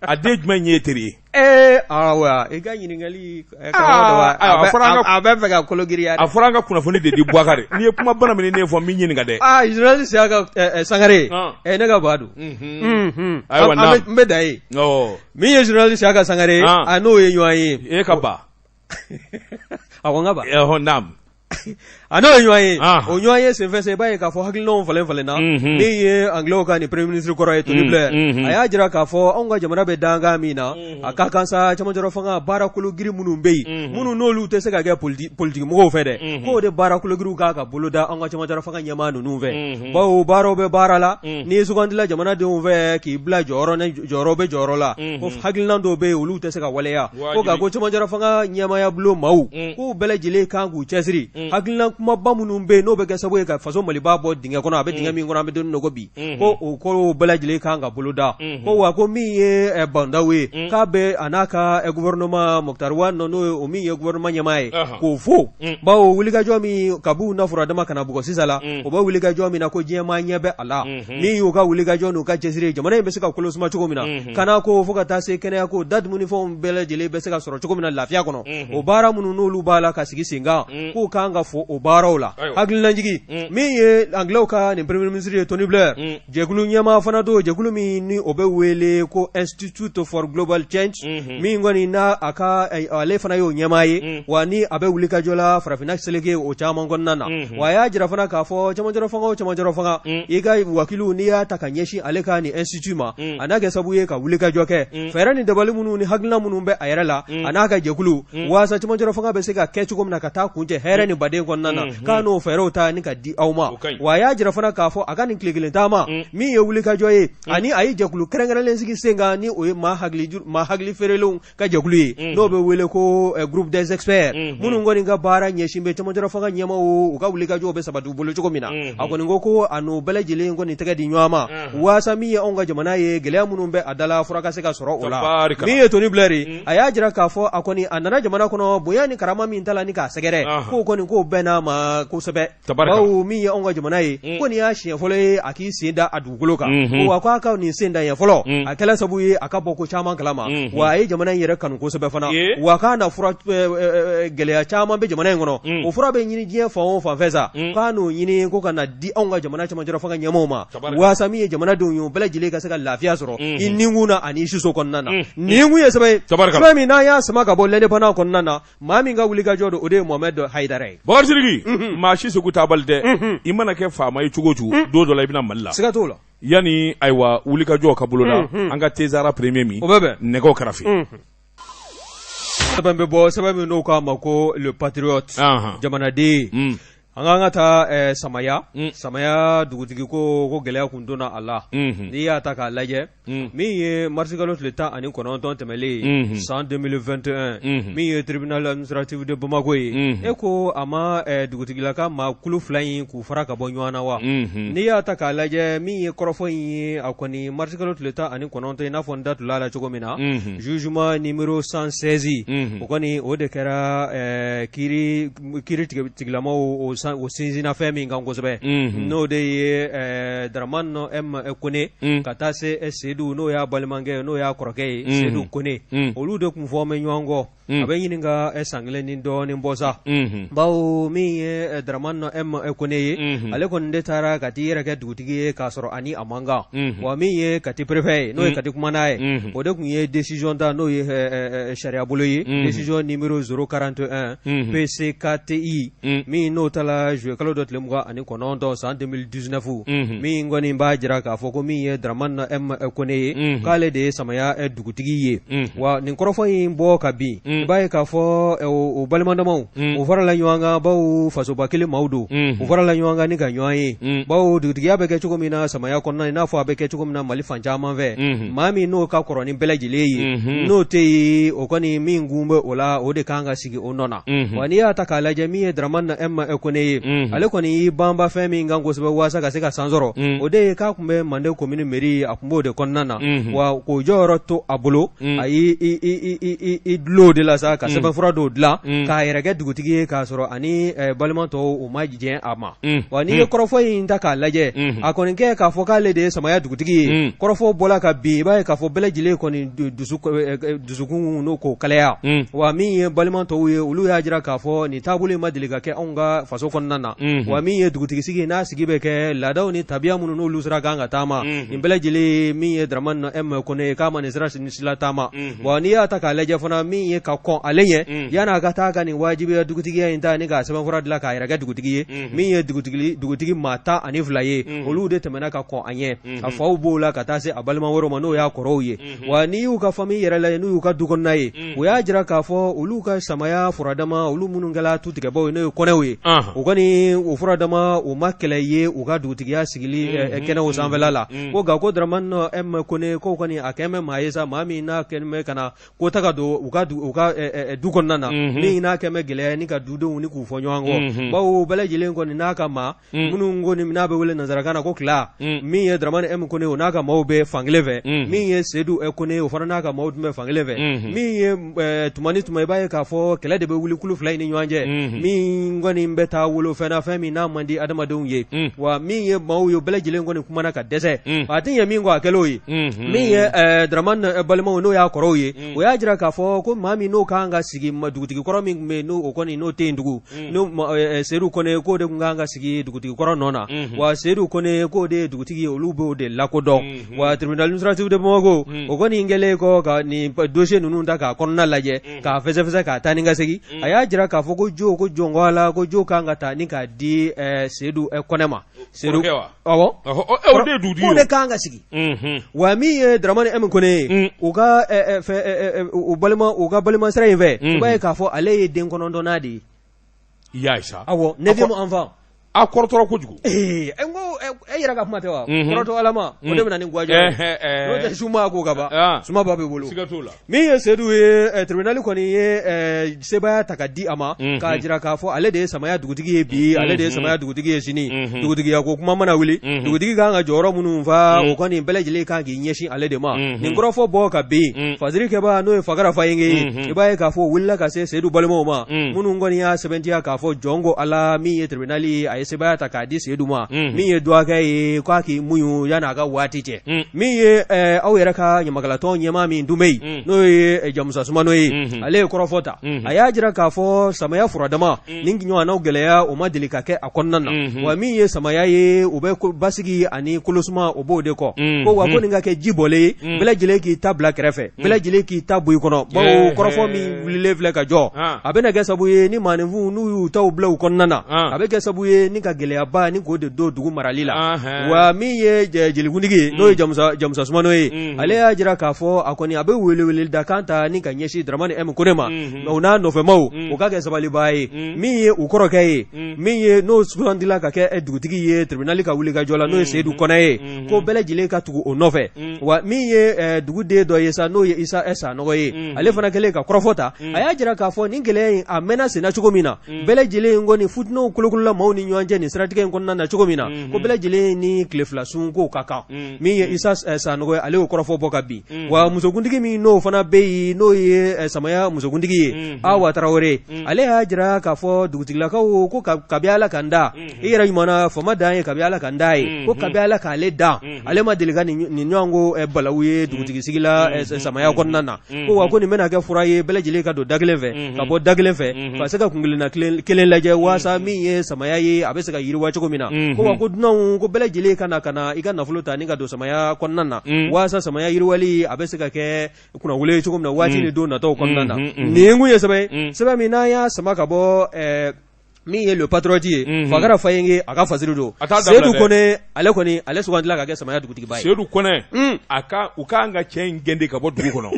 A den jumɛn ye teri ye? Ee awa, i ka ɲininkali, a bɛ fɛ ka kolo giriya. A fɔra an ka kunnafoni de di Bubakari. N'i ye kuma bana min ne fɔ, n b'i ɲininka dɛ. Aa, journaliste Siyaka Sangare, ne ka ba don. Ayiwa, n bɛ da yen. Min ye journaliste Siyaka Sangare, a n'o ye ɲɔgɔn ye. E ka ba. A ko n ka ba. Ɔhɔ, naam. A n'o ye ɲɔgɔn ye. O ɲɔgɔn ye senfɛ sa, i b'a ye k'a fɔ hakilinaw falen falenna. Min ye anglais ka ni premier ministre kɔrɔ ye, Tony Blair, a y'a jira k'a fɔ anw ka jamana bɛ dankan min na, a ka kan sa cɛmancɛrɔ fanga baara kologiri minnu bɛ yen, minnu n'olu tɛ se ka kɛ politiki mɔgɔw fɛ dɛ, k'o de baara kologiriw kan ka boloda an ka cɛmancɛrɔ fanga ɲɛmaa ninnu fɛ, bawo baaraw bɛ baara la. N'i sugandila jamanadenw fɛ k'i bila jɔyɔrɔ ni jɔyɔrɔ bɛ jɔyɔrɔ la, ko hakilina dɔw bɛ yen, olu tɛ se ka waleya. Ko nka ko cɛmancɛrɔ fanga ɲɛmaaya bulon maaw, k'u bɛɛ lajɛlen kan k'u cɛsiri hakilina kumaba minnu bɛ yen, n'o bɛ kɛ sababu ye ka faso Maliba bɔ dingɛ kɔnɔ, a bɛ dingɛ min kɔnɔ an bɛ don min na ko bi, ko o kow bɛɛ lajɛlen kan ka boloda. Ko wa ko min ye Bah N'Daw ye, k'a bɛ a n'a ka gouvernement, Moctar Ouane, n'o ye o min ye gouvernement ɲɛmaa ye, k'o fo, bawo wulikajɔ min kab'u na furadama kana bugɔ sisan la, o bɛ wulikajɔ min na, ko diɲɛmaa ɲɛ bɛ a la. Min y'u ka wulikajɔ n'u ka cɛsiri, jamana in bɛ se ka kolo suma cogo min na, kana ko fo ka taa se kɛnɛya ko da, dumunifɛnw bɛɛ lajɛlen bɛ se ka sɔrɔ cogo min na lafiya kɔnɔ, o baara minnu n'olu b'a la ka sigi sen kan, k'u kan ka fo o baaraw la. Hakililajigin, min ye anglais ka nin premier ministre ye, Tony Blair, jɛkulu ɲɛmaa fana don, jɛkulu min ni o bɛ wele ko Institute for Global Change, min kɔni n'a a ka ale fana y'o ɲɛmaa ye, wa ni a bɛ wulikajɔ la farafinna seleke o caman kɔnɔna na. Wa a y'a jira fana k'a fɔ cɛmancɛrɔ fanga o cɛmancɛrɔ fanga, i ka wakiliw, n'i y'a ta ka ɲɛsin ale ka nin institut ma, a n'a kɛ sababu ye ka wulikajɔ kɛ, fɛɛrɛ ni dabali minnu ni hakilina minnu bɛ a yɛrɛ la, a n'a ka jɛkulu, waasa cɛmancɛrɔ fanga bɛ se ka kɛ cogo min na ka taa kuncɛ hɛrɛ ni baden kɔnɔna na, k'a n'o fɛɛrɛw ta ni ka di aw ma. Wa a y'a jira fana k'a fɔ a ka nin tile kelen taama min ye wulikajɔ ye, ani a ye jɛkulu kɛrɛnkɛrɛnlen sigi sen kan, ni o ye maa hakili feerelenw ka jɛkulu ye, n'o bɛ wele ko groupe des experts, minnu kɔni ka baara ɲɛsin bɛ cɛmancɛrɔ fanga ɲɛmaaw u ka wulikajɔw bɛ sabati u bolo cogo min na. A kɔni ko ko a n'o bɛɛ lajɛlen kɔni tɛgɛ di ɲɔgɔn ma, waasa min ye anw ka jamana ye, gɛlɛya minnu bɛ a da la, fura ka se ka sɔrɔ o la. Min ye Tony Blair ye, a y'a jira k'a fɔ a kɔni a nana jamana kɔnɔ, bonya ni karama min ta la ni k'a sɛgɛrɛ, k'o kɔni k'o bɛn'a ma kosɛbɛ. Bawo min ye anw ka jamana ye, ko nin y'a siɲɛ fɔlɔ ye a k'i sen da a dugukolo kan, wa k'a ka nin sen da ɲɛ fɔlɔ, a kɛla sababu ye a ka bɔ ko caman kalama, wa a ye jamana in yɛrɛ kanu kosɛbɛ fana, wa k'a na fura, gɛlɛya caman bɛ jamana in kɔnɔ, o fura bɛ ɲini diɲɛ fan o fan fɛ sa, k'a n'o ɲini ko ka na di anw ka jamana cɛmancɛrɔ fanga ɲɛmaaw ma, waasa min ye jamanadenw ye, u bɛɛ lajɛlen ka se ka lafiya sɔrɔ i ninkun na ani i siso kɔnɔna na. Nin kun ye sɛbɛn ye, sɛbɛn min n'an y'a sama ka bɔ L'Indépendant kɔnɔna na. Maa min ka wulikajɔ don, o de ye Mohamed Hayidara ye. Bakari Sidiki, maa si segu t'a bali dɛ. I mana kɛ faama ye cogo o cogo, don dɔ la i bɛ na Mali la. Siga t'o la. Yanni ayiwa wulikajɔ ka boloda, an ka Tezara premier min, o bɛ bɛn nɛgɛw kɛrɛfɛ. Sɛbɛn bɛ bɔ, sɛbɛn min n'o k'a ma ko Le Patriote, jamanaden. An k'an ka taa Samaya. Samaya dugutigi ko gɛlɛya kun donna a la. N'i y'a ta k'a lajɛ, min ye marisikalo tile 19 tɛmɛlen ye san 2021, min ye tribunal administratif de Bamako ye, e ko a ma dugutigilaka maa kulu fila in k'u fara ka bɔ ɲɔgɔn na wa? N'i y'a ta k'a lajɛ, min ye kɔrɔfɔ in ye, a kɔni marisikalo tile 19, i n'a fɔ n da tun a la cogo min na, jugement numéro 116, o kɔni o de kɛra kiiri kiiri tigilamaw o sinsinna fɛn min kan kosɛbɛ, n'o de ye Dramane M Kone ka taa se Sedu, n'o y'a balimakɛ, n'o y'a kɔrɔkɛ ye, Sedu Kone, olu de kun fɔ bɛ ɲɔgɔn kɔ. A bɛ ɲini ka san kelen ni dɔɔnin bɔ sa, bawo min ye Dramane M Kone ye, ale kɔni de taara ka t'i yɛrɛ kɛ dugutigi ye k'a sɔrɔ ani a man kan. Wa min ye Kati préfet ye, n'o ye Kati kumana ye, o de tun ye décision ta, n'o ye sariyabolo ye, décision numéro 041 PCKTI, min n'o tala juillet kalo dɔ tile 29 san 2019, min kɔni b'a jira k'a fɔ ko min ye Dramane M Kone ye, k'ale de ye Samaya dugutigi ye. Wa nin kɔrɔfɔ in bɔ ka bin, i b'a ye k'a fɔ o balimadamaw u farala ɲɔgɔn kan, bawo fasoba kelen maaw don, u farala ɲɔgɔn kan ni ka ɲɔgɔn ye, bawo dugutigiya bɛ kɛ cogo min na Samaya kɔnɔna, i n'a fɔ a bɛ kɛ cogo min na Mali fan caman fɛ, maa min n'o ka kɔrɔ ni bɛɛ lajɛlen ye, n'o tɛ yen, o kɔni min kun bɛ o la, o de kan ka sigi o nɔ na. Wa n'i y'a ta k'a lajɛ, min ye Dramane M Kone ye, ale kɔni y'i banba fɛn min kan kosɛbɛ waasa ka se ka san sɔrɔ, o de ye k'a tun bɛ Mande commune mairie, a tun b'o de kɔnɔna. kɔnɔna na, wa k'o jɔyɔrɔ to a bolo, a y'i dulon o de la sa ka sɛbɛnfura dɔw dilan k'a yɛrɛ kɛ dugutigi ye, k'a sɔrɔ ani balima tɔw u ma jɛn a ma. Wa n'i ye kɔrɔfɔ in ta k'a lajɛ, a kɔni kɛ k'a fɔ k'ale de ye samaya dugutigi ye, kɔrɔfɔ bɔla ka bin, i b'a ye k'a fɔ bɛɛ lajɛlen kɔni dusukun n'o k'o kalaya. Wa min ye balima tɔw ye, olu y'a jira k'a fɔ nin taabolo in ma deli ka kɛ anw ka faso kɔnɔna na. Wa min ye dugutigi sigi, n'a sigi bɛ kɛ laadaw ni tabiya minnu n'olu sira kan ka taama, nin bɛɛ lajɛlen min ye Dramane M Kone ye, k'a ma nin sira sila taama. Wa n'i y'a ta k'a lajɛ fana, min ye ka kɔn ale ɲɛ yan'a ka taa ka nin wajibiya dugutigiya in ta ni k'a sɛbɛnfura dilan k'a yɛrɛ kɛ dugutigi ye, min ye dugutigi maa 12 ye, olu de tɛmɛna ka kɔn a ɲɛ. A faw b'o la ka taa se a balima wɛrɛw ma, n'o y'a kɔrɔw ye. Wa n'i y'u ka famille yɛrɛ lajɛ, n'u y'u ka du kɔnɔna ye, u y'a jira k'a fɔ olu ka samaya furadama, olu minnu kɛra tutigɛbaw ye, n'o ye kɔnɛw ye, u kɔni o furadama u ma kɛlɛ ye u ka dugutigiya sigili kɛnɛw sanfɛla la. Ko nka ko Dramane M Kone ko kɔni a kɛn bɛ maa ye sa, maa min n'a kɛn bɛ ka na ko ta ka don u ka du kɔnɔna na, min n'a kɛn bɛ gɛlɛya ni ka dudenw ni k'u fɔ ɲɔgɔn kɔ, bawo bɛɛ lajɛlen kɔni n'a ka maa minnu ko n'a bɛ wele nansarakan na ko clan. Min ye Dramane M Kone, o n'a ka maaw bɛ fankelen fɛ. Min ye Sedu Kone, o fana n'a ka maaw tun bɛ fankelen fɛ. Min ye tuma ni tuma, i b'a ye k'a fɔ kɛlɛ de bɛ wuli kulu fila in ni ɲɔgɔn cɛ, min kɔni bɛ taa wolo fɛn na, fɛn min n'a man di adamadenw ye. Wa min ye maaw ye, bɛɛ lajɛlen kɔni kumana ka dɛsɛ, a tɛ ɲɛ min kɔ, a kɛlen o ye. Min ye Dramane balimaw, n'o y'a kɔrɔw ye, o y'a jira k'a fɔ ko maa min n'o kan ka sigi dugutigi kɔrɔ min tun bɛ yen, n'o kɔni n'o tɛ yen tugun, n'o Sedu Kone, k'o de tun kan ka sigi dugutigi kɔrɔ nɔ na. Wa Sedu Kone, k'o de ye dugutigi ye, olu b'o de lakodɔn. Wa tribunal administratif de Bamako, o kɔni kɛlen kɔ ka nin dossier ninnu ta k'a kɔnɔna lajɛ, k'a fɛsɛfɛsɛ, k'a taa ni ka segin, a y'a jira k'a fɔ ko jo ko jɔn ko Ala, ko jo kan ka ta ni k'a di Sedu Kɔnɛ ma. Sedu, awɔ, o de ye dugutigi ye, o de kan ka sigi. Wa min ye Dramane M Kone ye, u ka u balima, u ka balima sira in fɛ, i b'a ye k'a fɔ ale ye den kɔnɔntɔnnan de ye. I y'a ye sa. Awɔ, neuvième enfant. A kɔrɔtɔra kojugu. Ee, n ko e yɛrɛ ka kuma tɛ wa? Kɔrɔtɔ alama, o de bɛ na ni gwajɔ ye. N'o tɛ suma ko ka ban, sumaba b'i bolo. Siga t'o la. Min ye Sedu ye, tribunal kɔni ye sebaaya ta ka di a ma, k'a jira k'a fɔ ale de ye samaya dugutigi ye bi, ale de ye samaya dugutigi ye sini. Dugutigiya ko kuma mana wuli, dugutigi kan ka jɔyɔrɔ minnu fa, o kɔni bɛɛ lajɛlen kan k'i ɲɛsin ale de ma. Nin kɔrɔfɔ bɔ ka bin, fasiri kɛbaa, n'o ye Fagara Fayenge ye, i b'a ye k'a fɔ wulila ka se Sedu balimaw ma, minnu kɔni y'a sɛbɛntiya k'a fɔ jɔn ko Ala, min ye tribunal ye, a ye sebaaya ta k'a di Sedu ma, min ye dɔgɔkɛ ye, k'a k'i muɲu yan'a ka waati cɛ. Min ye aw yɛrɛ ka ɲamakalatɔn ɲɛmaa min dun bɛ yen, n'o ye Jamusa Sumano ye, ale ye kɔrɔfɔ ta. A y'a jira k'a fɔ samaya furadama nin ɲɔgɔnnaw gɛlɛya, o ma deli ka kɛ a kɔnɔna na. Wa min ye samaya ye, u bɛ basigi ani kolosuma, o b'o de kɔ. Ko wa ko nin ka kɛ ji bɔlen ye, bɛɛ lajɛlen k'i ta bila kɛrɛfɛ, bɛɛ lajɛlen k'i ta bɔ i kɔnɔ, bawo kɔrɔfɔ min wulilen filɛ ka jɔ, a bɛna kɛ sabu ye ni maaninfinw n'u y'u taw bila u kɔnɔna na, a bɛ kɛ sabu ye ni ka gɛlɛyaba ni k'o de don dugu marali la. Wa min ye jelikuntigi ye, n'o ye Jamusa Sumano ye, ale y'a jira k'a fɔ a kɔni a bɛ weleweledakan ta ni ka ɲɛsin Dramane M Kone ma, o n'a nɔfɛmaw, o ka kɛ sabalibaa ye. Min ye u kɔrɔkɛ ye, min ye n'o sugandila ka kɛ dugutigi ye tribunal ka wulikajɔ la, n'o ye Sedu Kɔnɛ ye, ko bɛɛ lajɛlen ka tugu o nɔfɛ. Wa min ye duguden dɔ ye sa, n'o ye Isa Sanɔgɔ ye, ale fana kɛlen ka kɔrɔfɔ ta, a y'a jira k'a fɔ nin gɛlɛya in a mɛnna senna cogo min na, bɛɛ lajɛlen kɔni futinɛw kolokolola maaw ni ɲɔgɔn cɛ nin siratigɛ in kɔnɔna na cogo min na, ko bɛɛ lajɛlen ni tile fila sun k'o ka kan. Min ye Isa Sanɔgɔ ye, ale y'o kɔrɔfɔ bɔ ka bin. Wa musokuntigi min n'o fana bɛ yen, n'o ye samaya musokuntigi ye, Awa Tarawele, ale y'a jira k'a fɔ dugutigilakaw ko kabi Ala ka n da, i yɛrɛ ɲuman na faama dan ye kabi Ala ka n da ye, ko kabi Ala k'ale dan, ale ma deli ka nin ɲɔgɔn ko balawu ye dugutigi sigi la samaya kɔnɔna na. Ko wa ko nin bɛna kɛ fura ye, bɛɛ lajɛlen ka don da kelen fɛ ka bɔ da kelen fɛ, ka se ka kunkelenna kelen lajɛ, waasa min ye samaya ye, a bɛ se ka yiriwa cogo min na. Ko wa ko dunanw, ko bɛɛ lajɛlen ka na ka na i ka nafolo ta ni ka don samaya kɔnɔna na, waasa samaya yiriwali a bɛ se ka kɛ kunnawolo ye cogo min na waati ni don nataw kɔnɔna na. Nin kun ye sɛbɛn sɛbɛn min n'an y'a sama ka bɔ min ye Le Patriote ye, Fagara Fayenge a ka fasiri don. Sedu Kone, ale kɔni ale sugandila ka kɛ samaya dugutigiba ye. Sedu Kone, a ka u ka kan ka cɛ in gɛn de ka bɔ dugu kɔnɔ.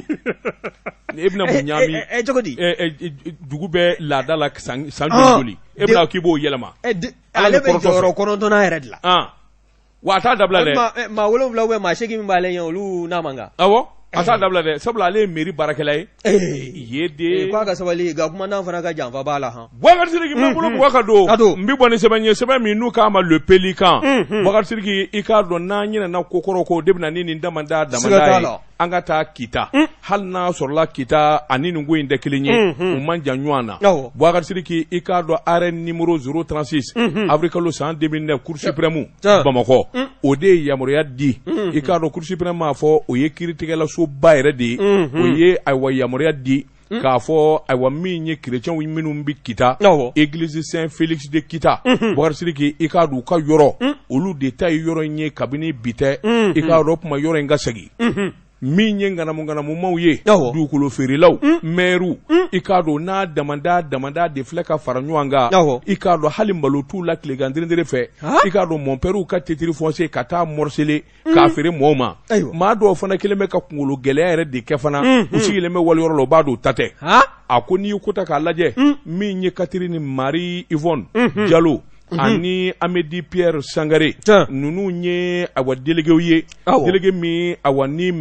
E bɛna mun ɲaami? Cogo di? Dugu bɛ laada la san joli, e bɛna k'i b'o yɛlɛma? Ale bɛ jɔyɔrɔ kɔnɔntɔnnan yɛrɛ de la. Wa a t'a dabila dɛ. Maa 7 ou bien maa 8 min b'ale ɲɛ, olu n'a man kan. Awɔ. A t'a dabila dɛ, sabula ale ye mairie baarakɛla ye. Ye de k'a ka sabali, nka kumandan fana ka janfa b'a la han. Bubakari Sidiki, n bɛ bolo bugɔ ka don. N bɛ bɔ ni sɛbɛn ye, sɛbɛn min n'u k'a ma Le Pélican. Bubakari Sidiki, i k'a dɔn n'an ɲinɛna ko kɔrɔ kɔ, o de bɛ na ni nin damada damada ye. An ka taa Kita, hali n'a sɔrɔla Kita ani nin ko in tɛ kelen ye, u man jan ɲɔgɔn na. Bubakari Sidiki, i k'a dɔn arrêt numéro 036, avril kalo san 2009, Cour suprême Bamakɔ, o de ye yamaruya di. I k'a dɔn Cour suprême m'a fɔ, o ye kiiritigɛlasoba yɛrɛ de ye. O ye ayiwa yamaruya di k'a fɔ ayiwa min ye kerecɛnw minnu bɛ Kita, église Saint Félix de Kita, Bubakari Sidiki, i k'a dɔn u ka yɔrɔ, olu de ta ye yɔrɔ in ye kabini bi tɛ. I k'a dɔn o tuma yɔrɔ in ka segin. Min ye ŋanamu ŋanamumaw ye, dugukolo feerelaw, mɛriw, i k'a dɔn n'a damada damada de filɛ ka fara ɲɔgɔn kan. I k'a dɔn hali malo t'u la tilegan derendere fɛ. I k'a dɔn mɔnpɛriw ka titre foncier ka taa morceler k'a feere mɔgɔw ma. Maa dɔw fana kɛlen bɛ ka kunkolo gɛlɛya yɛrɛ de kɛ fana. U sigilen bɛ waliyɔrɔ la, u b'a dɔn u ta tɛ. A ko n'i ye ko ta k'a lajɛ, min ye Catherine Marie Yvonne Jalo ani Amedi Pierre Sangare, ninnu ye awa déléguéw ye, délégué min awa ni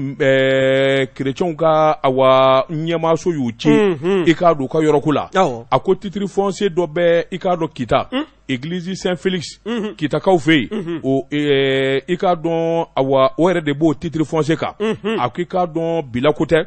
kerecɛnw ka awa ɲɛmaaso y'u ci, i k'a dɔn u ka yɔrɔko la. A ko titre foncier dɔ bɛ, i k'a dɔn Kita, église Saint Félix, Kitakaw fɛ yen, o i k'a dɔn awa o yɛrɛ de b'o titre foncier kan. A ko i k'a dɔn bila ko tɛ,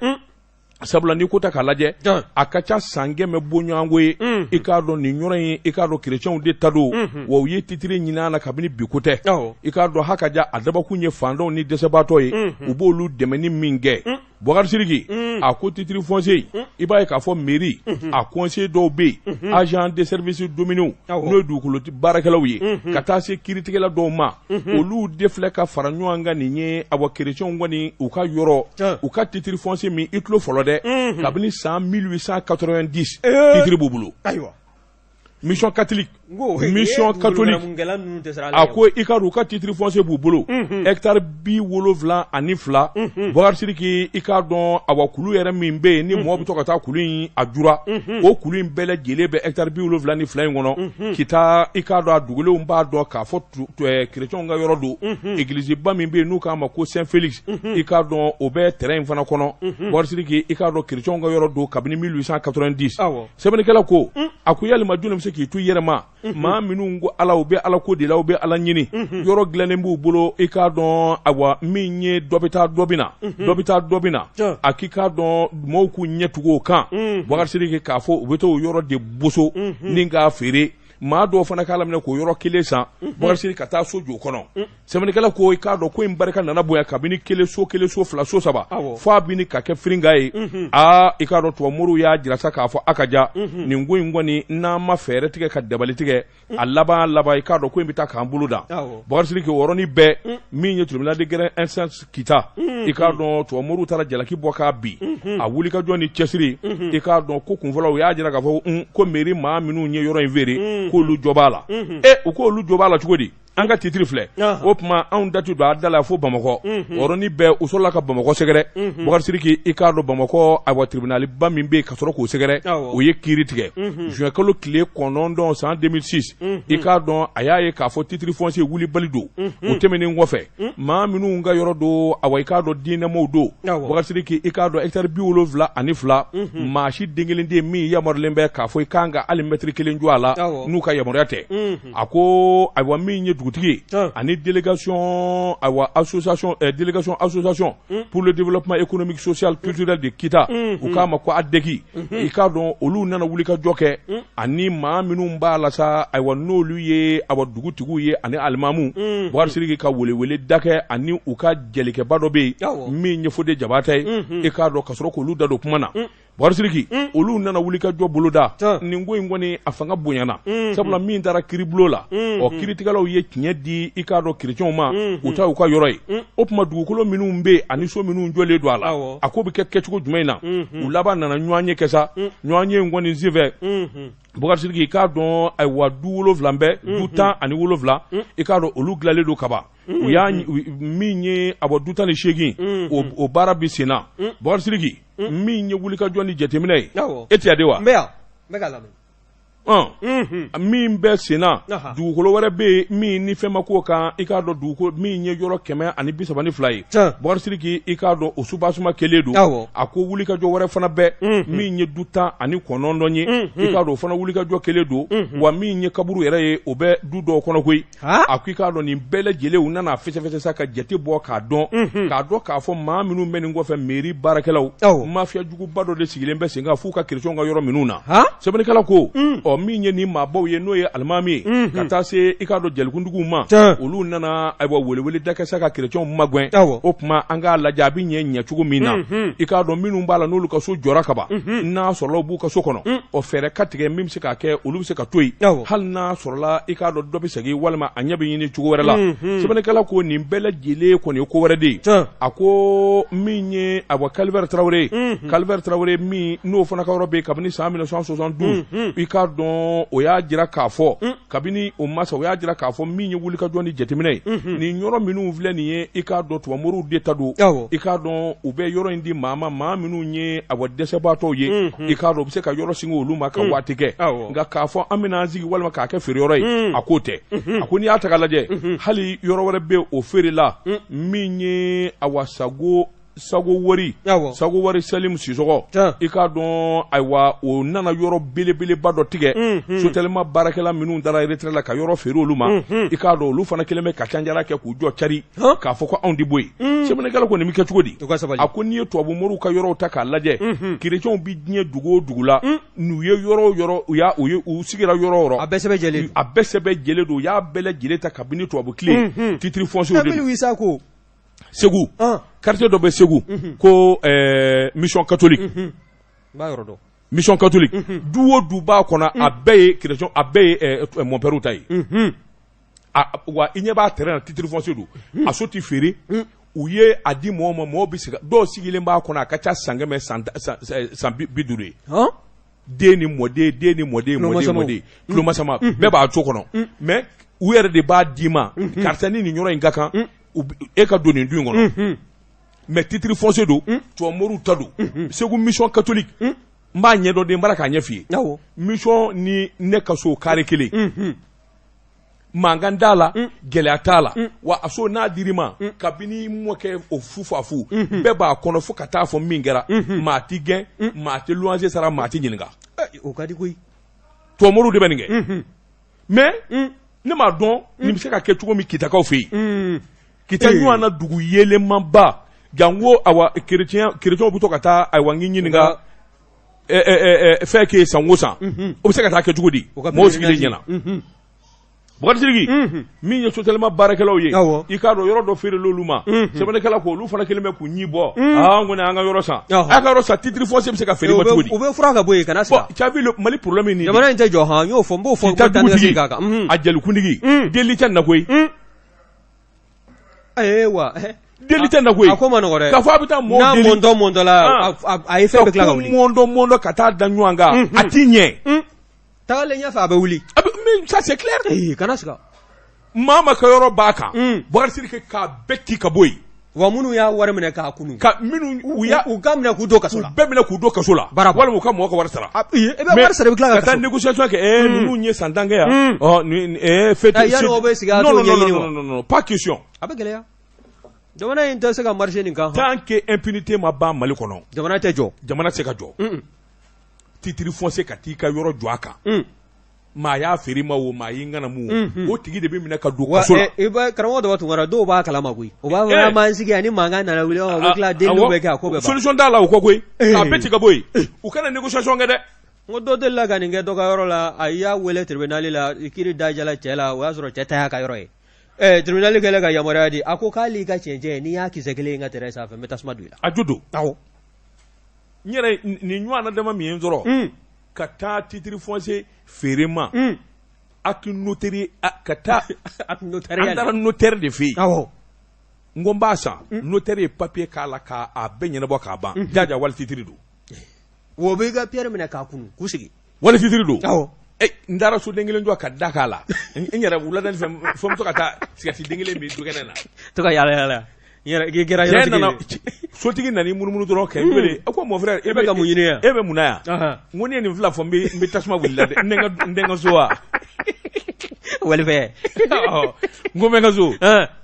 sabula n'i ko ta k'a lajɛ, a ka ca san 100 bɔɲɔgɔnko ye. I k'a dɔn nin yɔrɔ in, i k'a dɔn kerecɛnw de ta don, wa u ye titre ɲini a la kabini bi ko tɛ. I k'a dɔn ha ka ja a dabakun ye fantanw ni dɛsɛbaatɔ ye, u b'olu dɛmɛni min kɛ. Bubakari Sidiki, a ko titre foncier, i b'a ye k'a fɔ mairie a conseiller dɔw bɛ yen, agent de service domaniaux, n'o ye dugukolo baarakɛlaw ye, ka taa se kiiritigɛla dɔw ma, olu de filɛ ka fara ɲɔgɔn kan nin ye. Awa kerecɛnw kɔni u ka yɔrɔ, u ka titre foncier min i tulo fɔlɔ dɛ, kabini san 1890 titre b'u bolo. Mission catholique, mission catholique, a ko i ka u ka titre foncier b'u bolo, hectare 72. Bubakari Sidiki, i k'a dɔn awa kulu yɛrɛ min bɛ yen ni mɔgɔ bɛ to ka taa kulu in a jura, o kulu in bɛɛ lajɛlen bɛ hectare 72 in kɔnɔ Kita. I k'a dɔn a dugulenw b'a dɔn k'a fɔ kerecɛnw ka yɔrɔ don. Église ba min bɛ yen n'u k'a ma ko Saint Félix, i k'a dɔn o bɛ terrain in fana kɔnɔ. Bubakari Sidiki, i k'a dɔn kerecɛnw ka yɔrɔ don kabini 1890. Sɛbɛnnikɛla ko, a ko yalima jɔnni bɛ se k'i to i yɛrɛ ma? Maa minnu ko Ala, u bɛ Ala ko de la, u bɛ Ala ɲini, yɔrɔ dilannen b'u bolo. I k'a dɔn awa min ye dɔ bɛ taa dɔ bɛ na, dɔ bɛ taa dɔ bɛ na. A k'i k'a dɔn mɔgɔw k'u ɲɛ tugu o kan. Bubakari Sidiki, k'a fɔ u bɛ taa o yɔrɔ de boso ni k'a feere. Maa dɔw fana k'a laminɛ k'o yɔrɔ kelen san, Bubakari Sidiki, ka taa so jɔ o kɔnɔ. Sɛbɛnnikɛla ko i k'a dɔn ko in barika nana bonya kabini kelen so, kelen so, fila so, saba, fo a bɛ ka kɛ firinka ye. Aa, i k'a dɔn tubabumoriw y'a jira sa k'a fɔ a ka ja nin ko in kɔni, n'an ma fɛɛrɛ tigɛ ka dabali tigɛ, a laban laban, i k'a dɔn ko in bɛ taa k'an bolo dan. Bubakari Sidiki, o yɔrɔnin bɛɛ, min ye tribunal de grande instance Kita, i k'a dɔn tubabumoriw taara jalaki bɔ k'a bin. A wulikajɔ ni cɛsiri, i k'a dɔn ko kunfɔlɔ u y'a jira k'a fɔ ko mairie maa minnu ye yɔrɔ in feere, k'olu jɔ b'a la. E, u k'olu jɔ b'a la cogo di? An ka titre filɛ. O tuma anw da tɛ don a da la fo Bamakɔ. O yɔrɔnin bɛɛ, u sɔrɔla ka Bamakɔ sɛgɛrɛ. Bubakari Sidiki, i k'a dɔn Bamakɔ ayiwa tribunal ba min bɛ yen, ka sɔrɔ k'o sɛgɛrɛ, o ye kiiri tigɛ juin kalo tile 9 san 2006. I k'a dɔn a y'a ye k'a fɔ titre foncier wulibali don. O tɛmɛnen kɔfɛ, maa minnu ka yɔrɔ don, awa i k'a dɔn diinɛmɔgɔw don. Bubakari Sidiki, i k'a dɔn hectare 72, maa si den kelen tɛ min yamaruyalen bɛ k'a fɔ i kan ka hali mètre kelen jɔ a la n'u ka yamaruya tɛ. A ko ayiwa min ye dugutigi ye ani délégation ayiwa association délégation association pour le développement économique, social, culturel de Kita, u k'a ma ko ADECI, i k'a dɔn olu nana wuli ka jɔ kɛ, ani maa minnu b'a la sa, ayiwa n'olu ye awa dugutigiw ye ani alimamu. Bubakari Sidiki, ka welewele da kɛ ani u ka jelikɛba dɔ bɛ yen min ye Fode Jabate ye, i k'a dɔn ka sɔrɔ k'olu da don kuma na. Bubakari Sidiki, olu nana wuli ka jɔ boloda. Nin ko in kɔni a fanga bonyana, sabula min taara kiiribulon la, ɔ kiiritigɛlaw ye tiɲɛ di, i k'a dɔn kerecɛnw ma, u ta u ka yɔrɔ ye. O tuma dugukolo minnu bɛ yen ani so minnu jɔlen don a la, a ko bɛ kɛ kɛcogo jumɛn na? U laban nana ɲɔgɔn ye kɛ sa. Ɲɔgɔn ye in kɔni senfɛ, Bubakari Sidiki, i k'a dɔn ayiwa du 7 bɛ, du 17, i k'a dɔn olu dilanlen don kaban. U y'a min ye a bɔ du 18, o baara bɛ sen na. Bubakari Sidiki, min ye wulikajɔ ni jateminɛ ye, e tɛ yan de wa? N bɛ yan, n bɛ k'a lamɛn. Min bɛ sen na, dugukolo wɛrɛ bɛ yen min ni fɛn ma k'o kan, i k'a dɔn dugukolo min ye yɔrɔ 132 ye, Bubakari Sidiki, i k'a dɔn o soubassement kelen don. A ko wulikajɔ wɛrɛ fana bɛ min ye du 19 ye, i k'a dɔn o fana wulikajɔ kelen don. Wa min ye kaburu yɛrɛ ye, o bɛ du dɔw kɔnɔ koyi. A ko i k'a dɔn nin bɛɛ lajɛlen, u nana fɛsɛfɛsɛ sa ka jate bɔ k'a dɔn k'a fɔ maa minnu bɛ nin kɔfɛ, mairie baarakɛlaw, mafiya juguba dɔ de sigilen bɛ sen kan f'u ka kerecɛnw ka yɔrɔ minnu na. Sɛbɛnnikɛla ko ɔ min ye nin maabaw ye, n'o ye alimami ye ka taa se i k'a dɔn jelikuntigiw ma, olu nana ayiwa welewele da kɛ sa ka kerecɛnw magɛn. O tuma an k'a lajɛ a bɛ ɲɛ cogo min na. I k'a dɔn minnu b'a la, n'olu ka so jɔra kaban, n'a sɔrɔla u b'u ka so kɔnɔ, ɔ fɛɛrɛ ka tigɛ min bɛ se k'a kɛ olu bɛ se ka to yen, hali n'a sɔrɔla i k'a dɔn dɔ bɛ segin walima a ɲɛ bɛ ɲini cogo wɛrɛ la. Sɛbɛnnikɛla ko nin bɛɛ lajɛlen kɔni ye ko wɛrɛ de ye. A ko min ye awa Calvaire Tarawele, Calvaire Tarawele min n'o fana ka yɔrɔ bɛ yen kabini san 1972, i k'a dɔn o y'a jira k'a fɔ kabini o masa, o y'a jira k'a fɔ min ye wulikajɔ ni jateminɛ ye, nin yɔrɔ minnu filɛ nin ye, i k'a dɔn tubabumoriw de ta don. I k'a dɔn u bɛ yɔrɔ in di maa ma, maa minnu ye awa dɛsɛbaatɔw ye, i k'a dɔn u bɛ se ka yɔrɔ singi olu ma ka waati kɛ. Nka k'a fɔ an bɛna an sigi walima k'a kɛ feereyɔrɔ ye, a k'o tɛ. A ko n'i y'a ta k'a lajɛ, hali yɔrɔ wɛrɛ bɛ o feere la min ye awa sago wari, sago wari Salim Sisɔgɔ, i k'a dɔn ayiwa o nana yɔrɔ belebeleba dɔ tigɛ Sotelma baarakɛla minnu taara retraite la ka yɔrɔ feere olu ma. I k'a dɔn olu fana kɛlen bɛ ka canjara kɛ k'u jɔ cari k'a fɔ ko anw de bɔ yen. Sɛbɛnnikɛla ko nin bɛ kɛ cogo di? A ko n'i ye tubabu moriw ka yɔrɔw ta k'a lajɛ, kerecɛnw bɛ diɲɛ dugu o dugu la, n'u ye yɔrɔ o yɔrɔ, u y'a u ye u sigira yɔrɔ o yɔrɔ, a bɛɛ sɛbɛn jɛlen. A bɛɛ sɛbɛn jɛlen don. U y'a bɛɛ lajɛlen ta kabini tubabu tile, titre foncier de don. Ko Segu, quartier dɔ bɛ Segu ko mission catholique. N b'a yɔrɔ dɔn. Mission catholique, du o du b'a kɔnɔ, a bɛɛ ye chrétien, a bɛɛ ye mon père ta ye. Wa i ɲɛ b'a terrain na, titre foncier don, a so tɛ feere. U ye a di mɔgɔw ma, mɔgɔw bɛ sigi, dɔw sigilen b'a kɔnɔ, a ka ca san 100, san 50 ye. Den ni mɔden, den ni mɔden, mɔden, mɔden, tulomasama bɛɛ b'a so kɔnɔ. Mais u yɛrɛ de b'a d'i ma, karisa ni nin yɔrɔ in ka kan, e ka don nin du in kɔnɔ. Mais titre foncier don, tubabumoriw ta don. Segu mission catholique, n b'a ɲɛdɔn de, n b'a k'a ɲɛ f'i ye. Mission ni ne ka so carré kelen, mankan t'a la, gɛlɛya t'a la. Wa a so n'a dir'i ma, kabini mɔkɛ o fu fa fu bɛɛ b'a kɔnɔ fo ka taa fɔ min kɛra, maa ti gɛn, maa tɛ luwanse sara, maa ti ɲininka. O ka di koyi. Tubabumoriw de bɛ nin kɛ. Mais ne m'a dɔn nin bɛ se ka kɛ cogo min Kitakaw fɛ yen. Kita ɲɔgɔn na dugu yelenmanba, janko awa kerecɛn bɛ to ka taa ayiwa n k'i ɲininka fɛn kɛ san o san, o bɛ se ka taa kɛ cogo di mɔgɔw sigilen ɲɛna? Bukari Sidiki, min ye Sotelma baarakɛlaw ye, i k'a dɔn yɔrɔ dɔ feerela olu ma. Sɛbɛnnikɛla ko olu fana kɛlen bɛ k'u ɲi bɔ. Aa, n kɔni an ka yɔrɔ san, a ka yɔrɔ san, titre foncier bɛ se ka feere ma cogo di? U bɛ fura ka bɔ yen, kana siga. Bon, Cavi, Mali problème ye nin. Jamana in tɛ jɔ han, n y'o fɔ, n b'o fɔ. Kita dugutigi, a jalikuntigi, deli tɛ na koyi. Ayiwa. Deli tɛ na koyi. A ko ma nɔgɔ dɛ. K'a fɔ a bɛ taa mɔɔw deli. N'a mɔntɔ mɔntɔ la, a ye fɛn bɛɛ tila ka wuli. Mɔntɔ mɔntɔ ka taa da ɲɔgɔn kan, a ti ɲɛ. Tagalen ɲɛfɛ a bɛ wuli. A bɛ mais ça c'est clair. Ee, kana siga. Maa ma ka yɔrɔ b'a kan. Bukari Sidiki, k'a bɛɛ ci ka bɔ yen. Wa minnu y'a wari minɛ k'a kunu. Ka minnu u y'a u ka minɛ k'u don kaso la. U bɛɛ minɛ k'u don kaso la. Baara walima u ka mɔgɔ ka wari sara. I bɛ wari sara, i bɛ tila ka taa négociation kɛ. Ninnu ye san 10 kɛ yan. Ɔ ni fête. Yanni o bɛ sigi a t'o ɲɛɲini wa. Non, non, non, pas question. A bɛ gɛlɛya. Jamana in tɛ se ka marcher nin kan. Tant que impunité ma ban Mali kɔnɔ. Jamana tɛ jɔ. Jamana tɛ se ka jɔ. Titre foncier ka t'i ka yɔrɔ jɔ a kan, maa y'a feere ma o, maa y'i ŋanamu o, tigi de bɛ minɛ ka don kaso la. I b'a karamɔgɔ dɔ Tunkara, dɔw b'a kalama koyi. O b'a fɔ an b'an sigi ani mankan nana wuli, o bɛ tila deliliw bɛ kɛ, a ko bɛ ban. Solution t'a la o kɔ koyi, k'a bɛɛ ci ka bɔ yen, u kana négociation kɛ dɛ. N ko dɔ delila ka nin kɛ dɔ ka yɔrɔ la, a y'a wele tribunal la, kiiri dajala cɛ la, o y'a sɔrɔ cɛ ta y'a ka yɔrɔ ye. Tribunal kɛlen ka yamaruya di, a ko k'ale ka cɛncɛn, n'i y'a kisɛ kelen in ka terrain sanfɛ, n bɛ tasuma don i la. A jo don. Awɔ. N yɛrɛ nin ɲɔgɔnna dama min ye n sɔrɔ ka taa titre foncier feere ma, acte notaire, ka taa acte notarial, an taara notaire de fɛ yen. Awɔ. N ko n b'a san, notaire ye papier k'a la k'a bɛɛ ɲɛnabɔ k'a ban, jaja wali titre don. O b'i ka pierre minɛ k'a kunu k'u sigi. Wali titre don. Awɔ. N taara soden kelen jɔ ka da k'a la n yɛrɛ wuladani fɛ, fo n bɛ to ka taa sigati den kelen min dukɛnɛ na. To ka yaala yaala. Yɛrɛ kɛra cɛ nana, sotigi nana i munumunu dɔrɔn ka n wele. A ko: "Mon frère, e bɛ ka mun ɲini yan?" E bɛ mun na yan? N ko ne ye nin fila fɔ, n bɛ tasuma wuli la dɛ. N tɛ n ka so wa? Walifɛ. N ko n bɛ n ka so.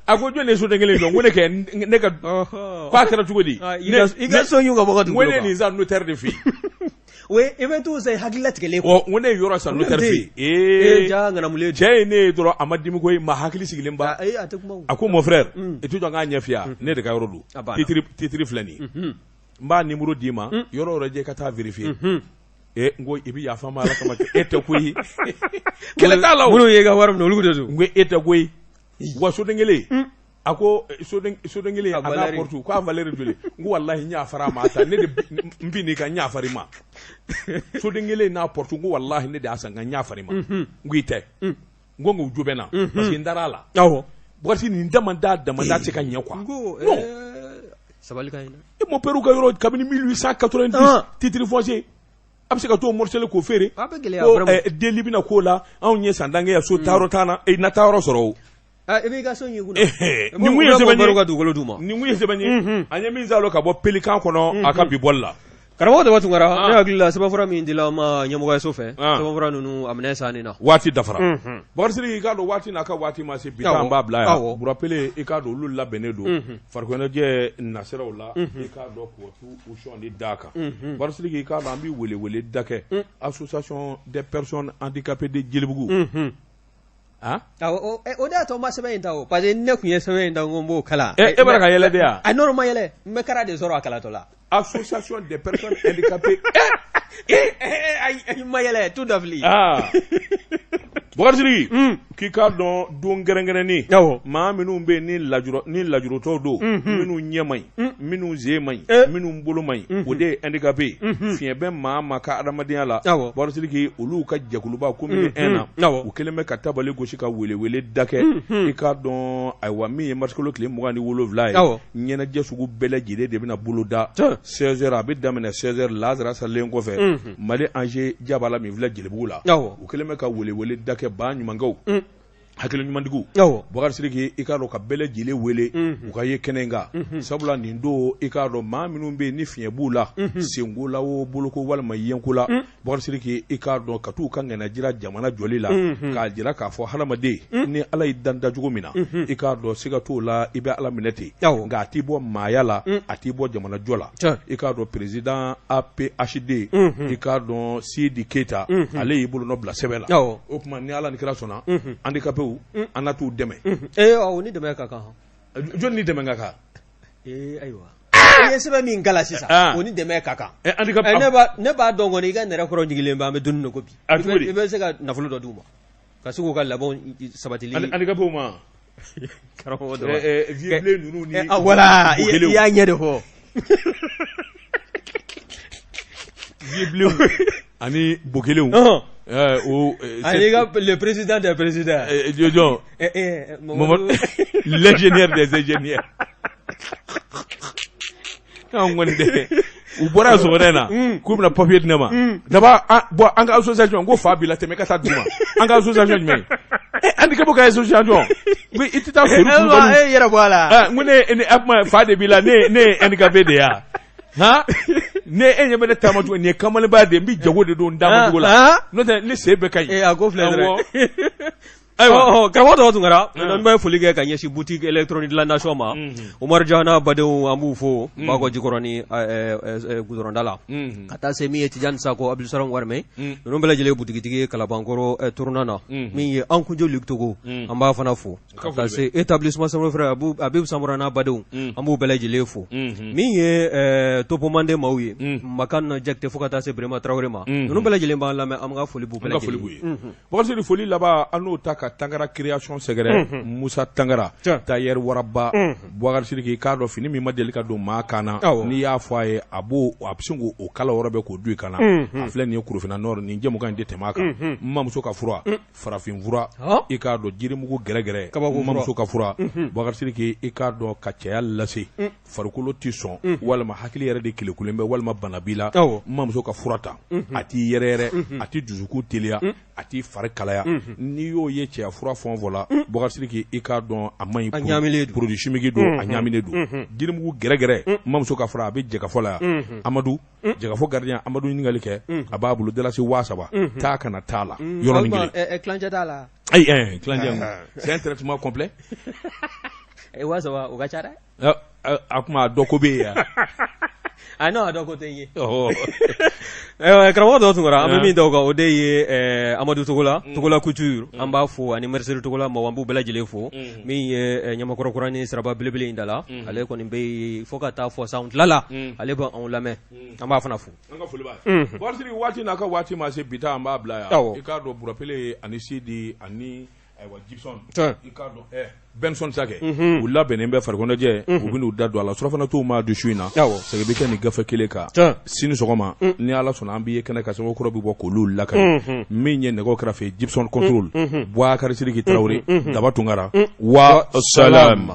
A ko: "Jɔn de ye soden kelen jɔ?" N ko ne kɛ, ne ka k'a kɛra cogo di? I ka so y'u ka bɔ ka N ko ne ye nin san notaire de fɛ yen. Oui, i bɛ t'o san hakililatigɛlen. Ɔ, n ko ne ye yɔrɔ san notaire fɛ yen. Ee, ja ŋanamulen. Cɛ ye ne ye dɔrɔn, a ma dimi koyi, ma hakili sigilen ba. Ayi, a tɛ kuma o. A ko: "Mon frère, i t'u jɔ n k'a ɲɛf'i ye, ne de ka yɔrɔ don. Titre filɛ nin ye, n b'a numéro d'i ma, yɔrɔ o yɔrɔ jɛ i ka taa vérifier." E, n ko i bɛ yafa n ma Ala kama, e tɛ koyi, kɛlɛ t'a la o. Minnu ye ka wari minɛ, olu de don. N ko e tɛ koyi, wa soden kelen, a ko soden kelen a n'a porte, k'a valeur joli? N ko walahi n yafara a ma, a ta ne de n bin n'i kan, n yafara i ma. Soden kelen n'a porte, n ko walahi ne de y'a san, nka n yafara i ma. N ko i tɛ, n ko nka u jo bɛ n na parce que n dar'a la. Bakari, nin damada damada tɛ ka ɲɛ quoi. Non, sabali ka ɲi. E, mon père ka yɔrɔ kabini 1890, titre foncier, a bɛ se ka t'o morceler k'o feere. A bɛ gɛlɛya. Ko deli bɛna k'o la, anw ye san tan kɛ yan, so taayɔrɔ t'an na, na taayɔrɔ sɔrɔ o. I b'i ka so ɲini kunna. Nin kun ye sɛbɛn ye ka dugukolo d'u ma. Nin kun ye sɛbɛn ye an ye min salo ka bɔ Pelikan kɔnɔ a ka bi bɔli la. Karamɔgɔ Daba Tunkara, ne hakili la sɛbɛnfura min dila an ma ɲɛmɔgɔyaso fɛ, sɛbɛnfura ninnu a minɛ sanni na. Waati dafara. Bakari Sidiki, i k'a dɔn waati n'a ka waati ma se bi, an b'a bila yan. Burapele, i k'a dɔn olu labɛnnen don farikoloɲɛnajɛ nasiraw la, i k'a dɔn k'u u sɔn da kan. Bakari Sidiki, i k'a dɔn an bɛ wele da kɛ Association des personnes handicapées de Jelibugu. O de y'a to n ma sɛbɛn in ta o, parce que ne tun ye sɛbɛn in ta, n ko n b'o kalan. E b'a ka yɛlɛ de yan. A nɔrɔ ma yɛlɛ, n bɛ kara de sɔrɔ a kalatɔ la. Association des personnes handicapées. Ayi, ma yɛlɛ tout dafili. Bakari Sidiki, k'i k'a dɔn don kɛrɛnkɛrɛnnen, maa minnu bɛ yen ni lajurutɔw don, minnu ɲɛ man ɲi, minnu sen man ɲi, minnu bolo man ɲi, o de ye handicapé ye. Fiɲɛ bɛ maa ma ka adamadenya la. Bakari Sidiki, olu ka jɛkuluba commune 1 na, u kɛlen bɛ ka tabali gosi ka welewele da kɛ. I k'a dɔn, ayiwa, min ye marisikalo tile 27 ye, ɲɛnajɛ sugu bɛɛ lajɛlen de bɛna bolo da 16 heures. A bɛ daminɛ 16 heures lazara salen kɔfɛ, Mali Ange Jabala min filɛ Jelibugu la. U kɛlen bɛ ka welewele da kɛ ba ɲumankɛw, hakili ɲumantigiw. Bakari Sidiki, i k'a dɔn ka bɛɛ lajɛlen wele u ka ye kɛnɛ in kan, sabula nin don, i k'a dɔn maa minnu bɛ yen ni fiɲɛ b'u la, senko la o, boloko walima yenko la, Bakari Sidiki, i k'a dɔn ka t'u ka ŋɛnɛ jira jamana jɔli la, k'a jira k'a fɔ hadamaden ni Ala y'i dan dacogo min na, i k'a dɔn siga t'o la, i bɛ Ala minɛ ten, nka a t'i bɔ maaya la, a t'i bɔ jamana jɔ la. I k'a dɔn président APHD, i k'a dɔn Sidi Keyita, ale y'i bolonɔ bila sɛbɛn la. O tuma ni Ala ni kira sɔnna, handicapéw an na t'u dɛmɛ. Ee, o ni dɛmɛ ka kan. Jɔn ni dɛmɛ ka kan? Ee, ayiwa, i ye sɛbɛn min kalan sisan, o ni dɛmɛ ka kan. Handicapé Ne b'a dɔn kɔni, i ka nɛrɛ kɔrɔ jigilen bɛ, an bɛ don min na ko bi, i bɛ se ka nafolo dɔ d'u ma ka se k'u ka labɛnw sabatili. Handicapéw ma karamɔgɔ dɔ vieux ninnu ni voilà, i y'a ɲɛ de fɔ. Vieux ani bokelenw. O ani ka le président des présidents. Jɔn? L'ingénieur des ingénieurs. Anw kɔni tɛ, u bɔra sɔgɔmada in na k'u bɛna papier di ne ma d'abord. Bon, an ka association ko fa b'i la, tɛmɛ i ka taa d'u ma. An ka association jumɛn ye? Handicapé ka association, ko i tɛ taa sori kulubali. E yɛrɛ bɔ a la. N ko ne a kuma fa de b'i la, ne ye handicapé de ye wa? Han, ne e ɲɛ bɛ ne taama cogo, nin ye kamalenba de ye, n bɛ jago de don n taama cogo la, n'o tɛ ne sen bɛɛ ka ɲi. Ee, a ko filɛ dɛrɛ. Ayiwa. Karamɔgɔ Daba Tunkara, an bɛ foli kɛ ka ɲɛsin boutique électronique de la nation ma. Umaru Jana badenw, an b'u fo Bakɔ Jikɔrɔni goudron da la, ka taa se min ye Tijani Sako, Abdulsalam Warimɛ, ninnu bɛɛ lajɛlen butigitigi ye Kalabankɔrɔ tournant na. Min ye an kunjo Luc Togo, an b'a fana fo, ka taa se établissement Samori frère Habib Samora n'a badenw, an b'u bɛɛ lajɛlen fo. Min ye Topo Mande maaw ye, Makan Jakite, fo ka taa se Birema Tarawele ma, ninnu bɛɛ lajɛlen b'an lamɛn, an ka foli b'u bɛɛ lajɛlen. Bakari, foli laban, an n'o ta ka Tangara création sɛgɛrɛ, Musa Tangara, tailleur waraba. Bakari Sidiki, k'a dɔn fini min ma deli ka don maa kan na, n'i y'a fɔ a ye, a b'o, a bɛ sin k'o kala yɔrɔ bɛɛ k'o don i kan na. A filɛ nin ye Korofina Nord, nin jɛmukan in tɛ tɛmɛ a kan. N mamuso ka fura, farafin fura, i k'a dɔn jirimugu gɛrɛgɛrɛ, n mamuso ka fura. Bakari Sidiki, i k'a dɔn ka cɛya lase, farikolo tɛ sɔn, walima hakili yɛrɛ de kelekulen bɛ, walima bana b'i la, n mamuso ka fura ta, a t'i yɛrɛ yɛrɛ, a t'i dusukun teliya, a t'i fari kalaya. N'i y'o ye cɛya fura fɛn o fɛn la, Bubakari Sidiki, i k'a dɔn a man ɲi, produit chimique don, a ɲaaminen don, jirimugu gɛrɛgɛrɛ, n mamuso ka fura a bɛ jɛkafɔ la yan, Amadu jɛkafɔ gardien Amadu ɲininkali kɛ, a b'a bolo dalasi 3000, taa ka na t'a la yɔrɔnin kelen, tilancɛ t'a la, ayi, tilancɛ, c'est un traitement complet, 3000 o ka ca dɛ. A kuma a dɔ ko bɛ yen yan a non, a dɔ ko tɛ n ye. Karamɔgɔ dɔ Tunkara, an bɛ min da o kan, o de ye Amadu Togola, Togola Couture, an b'a fo, ani Mercedes Togola maaw, an b'u bɛɛ lajɛlen fo. Min ye Ɲamakɔrɔ kura ni siraba belebele in da la, ale kɔni bɛ yen fo ka taa fɔ sa tilala, ale bɛ anw lamɛn, an b'a fana fo. An ka foli b'a ye. Bubakari, waati n'a ka waati ma se, bi ta an b'a bila yan. I k'a dɔn Burapele ani Sidi ani ayiwa Gibson, i k'a dɔn Benson Sakɛ, u labɛnnen bɛ farikoloɲɛnajɛ, u bɛn'u da don a la. Surafana t'u ma du su in na, segin bɛ kɛ nin gafe kelen kan sini sɔgɔma ni Ala sɔnna, an b'i ye kɛnɛ kan, sɛbɛn kura bɛ bɔ k'olu lakari. Min ye nɛgɛw kɛrɛfɛ Gibson contrôle, Bubakari Sidiki Tarawele, Daba Tunkara, wa salam.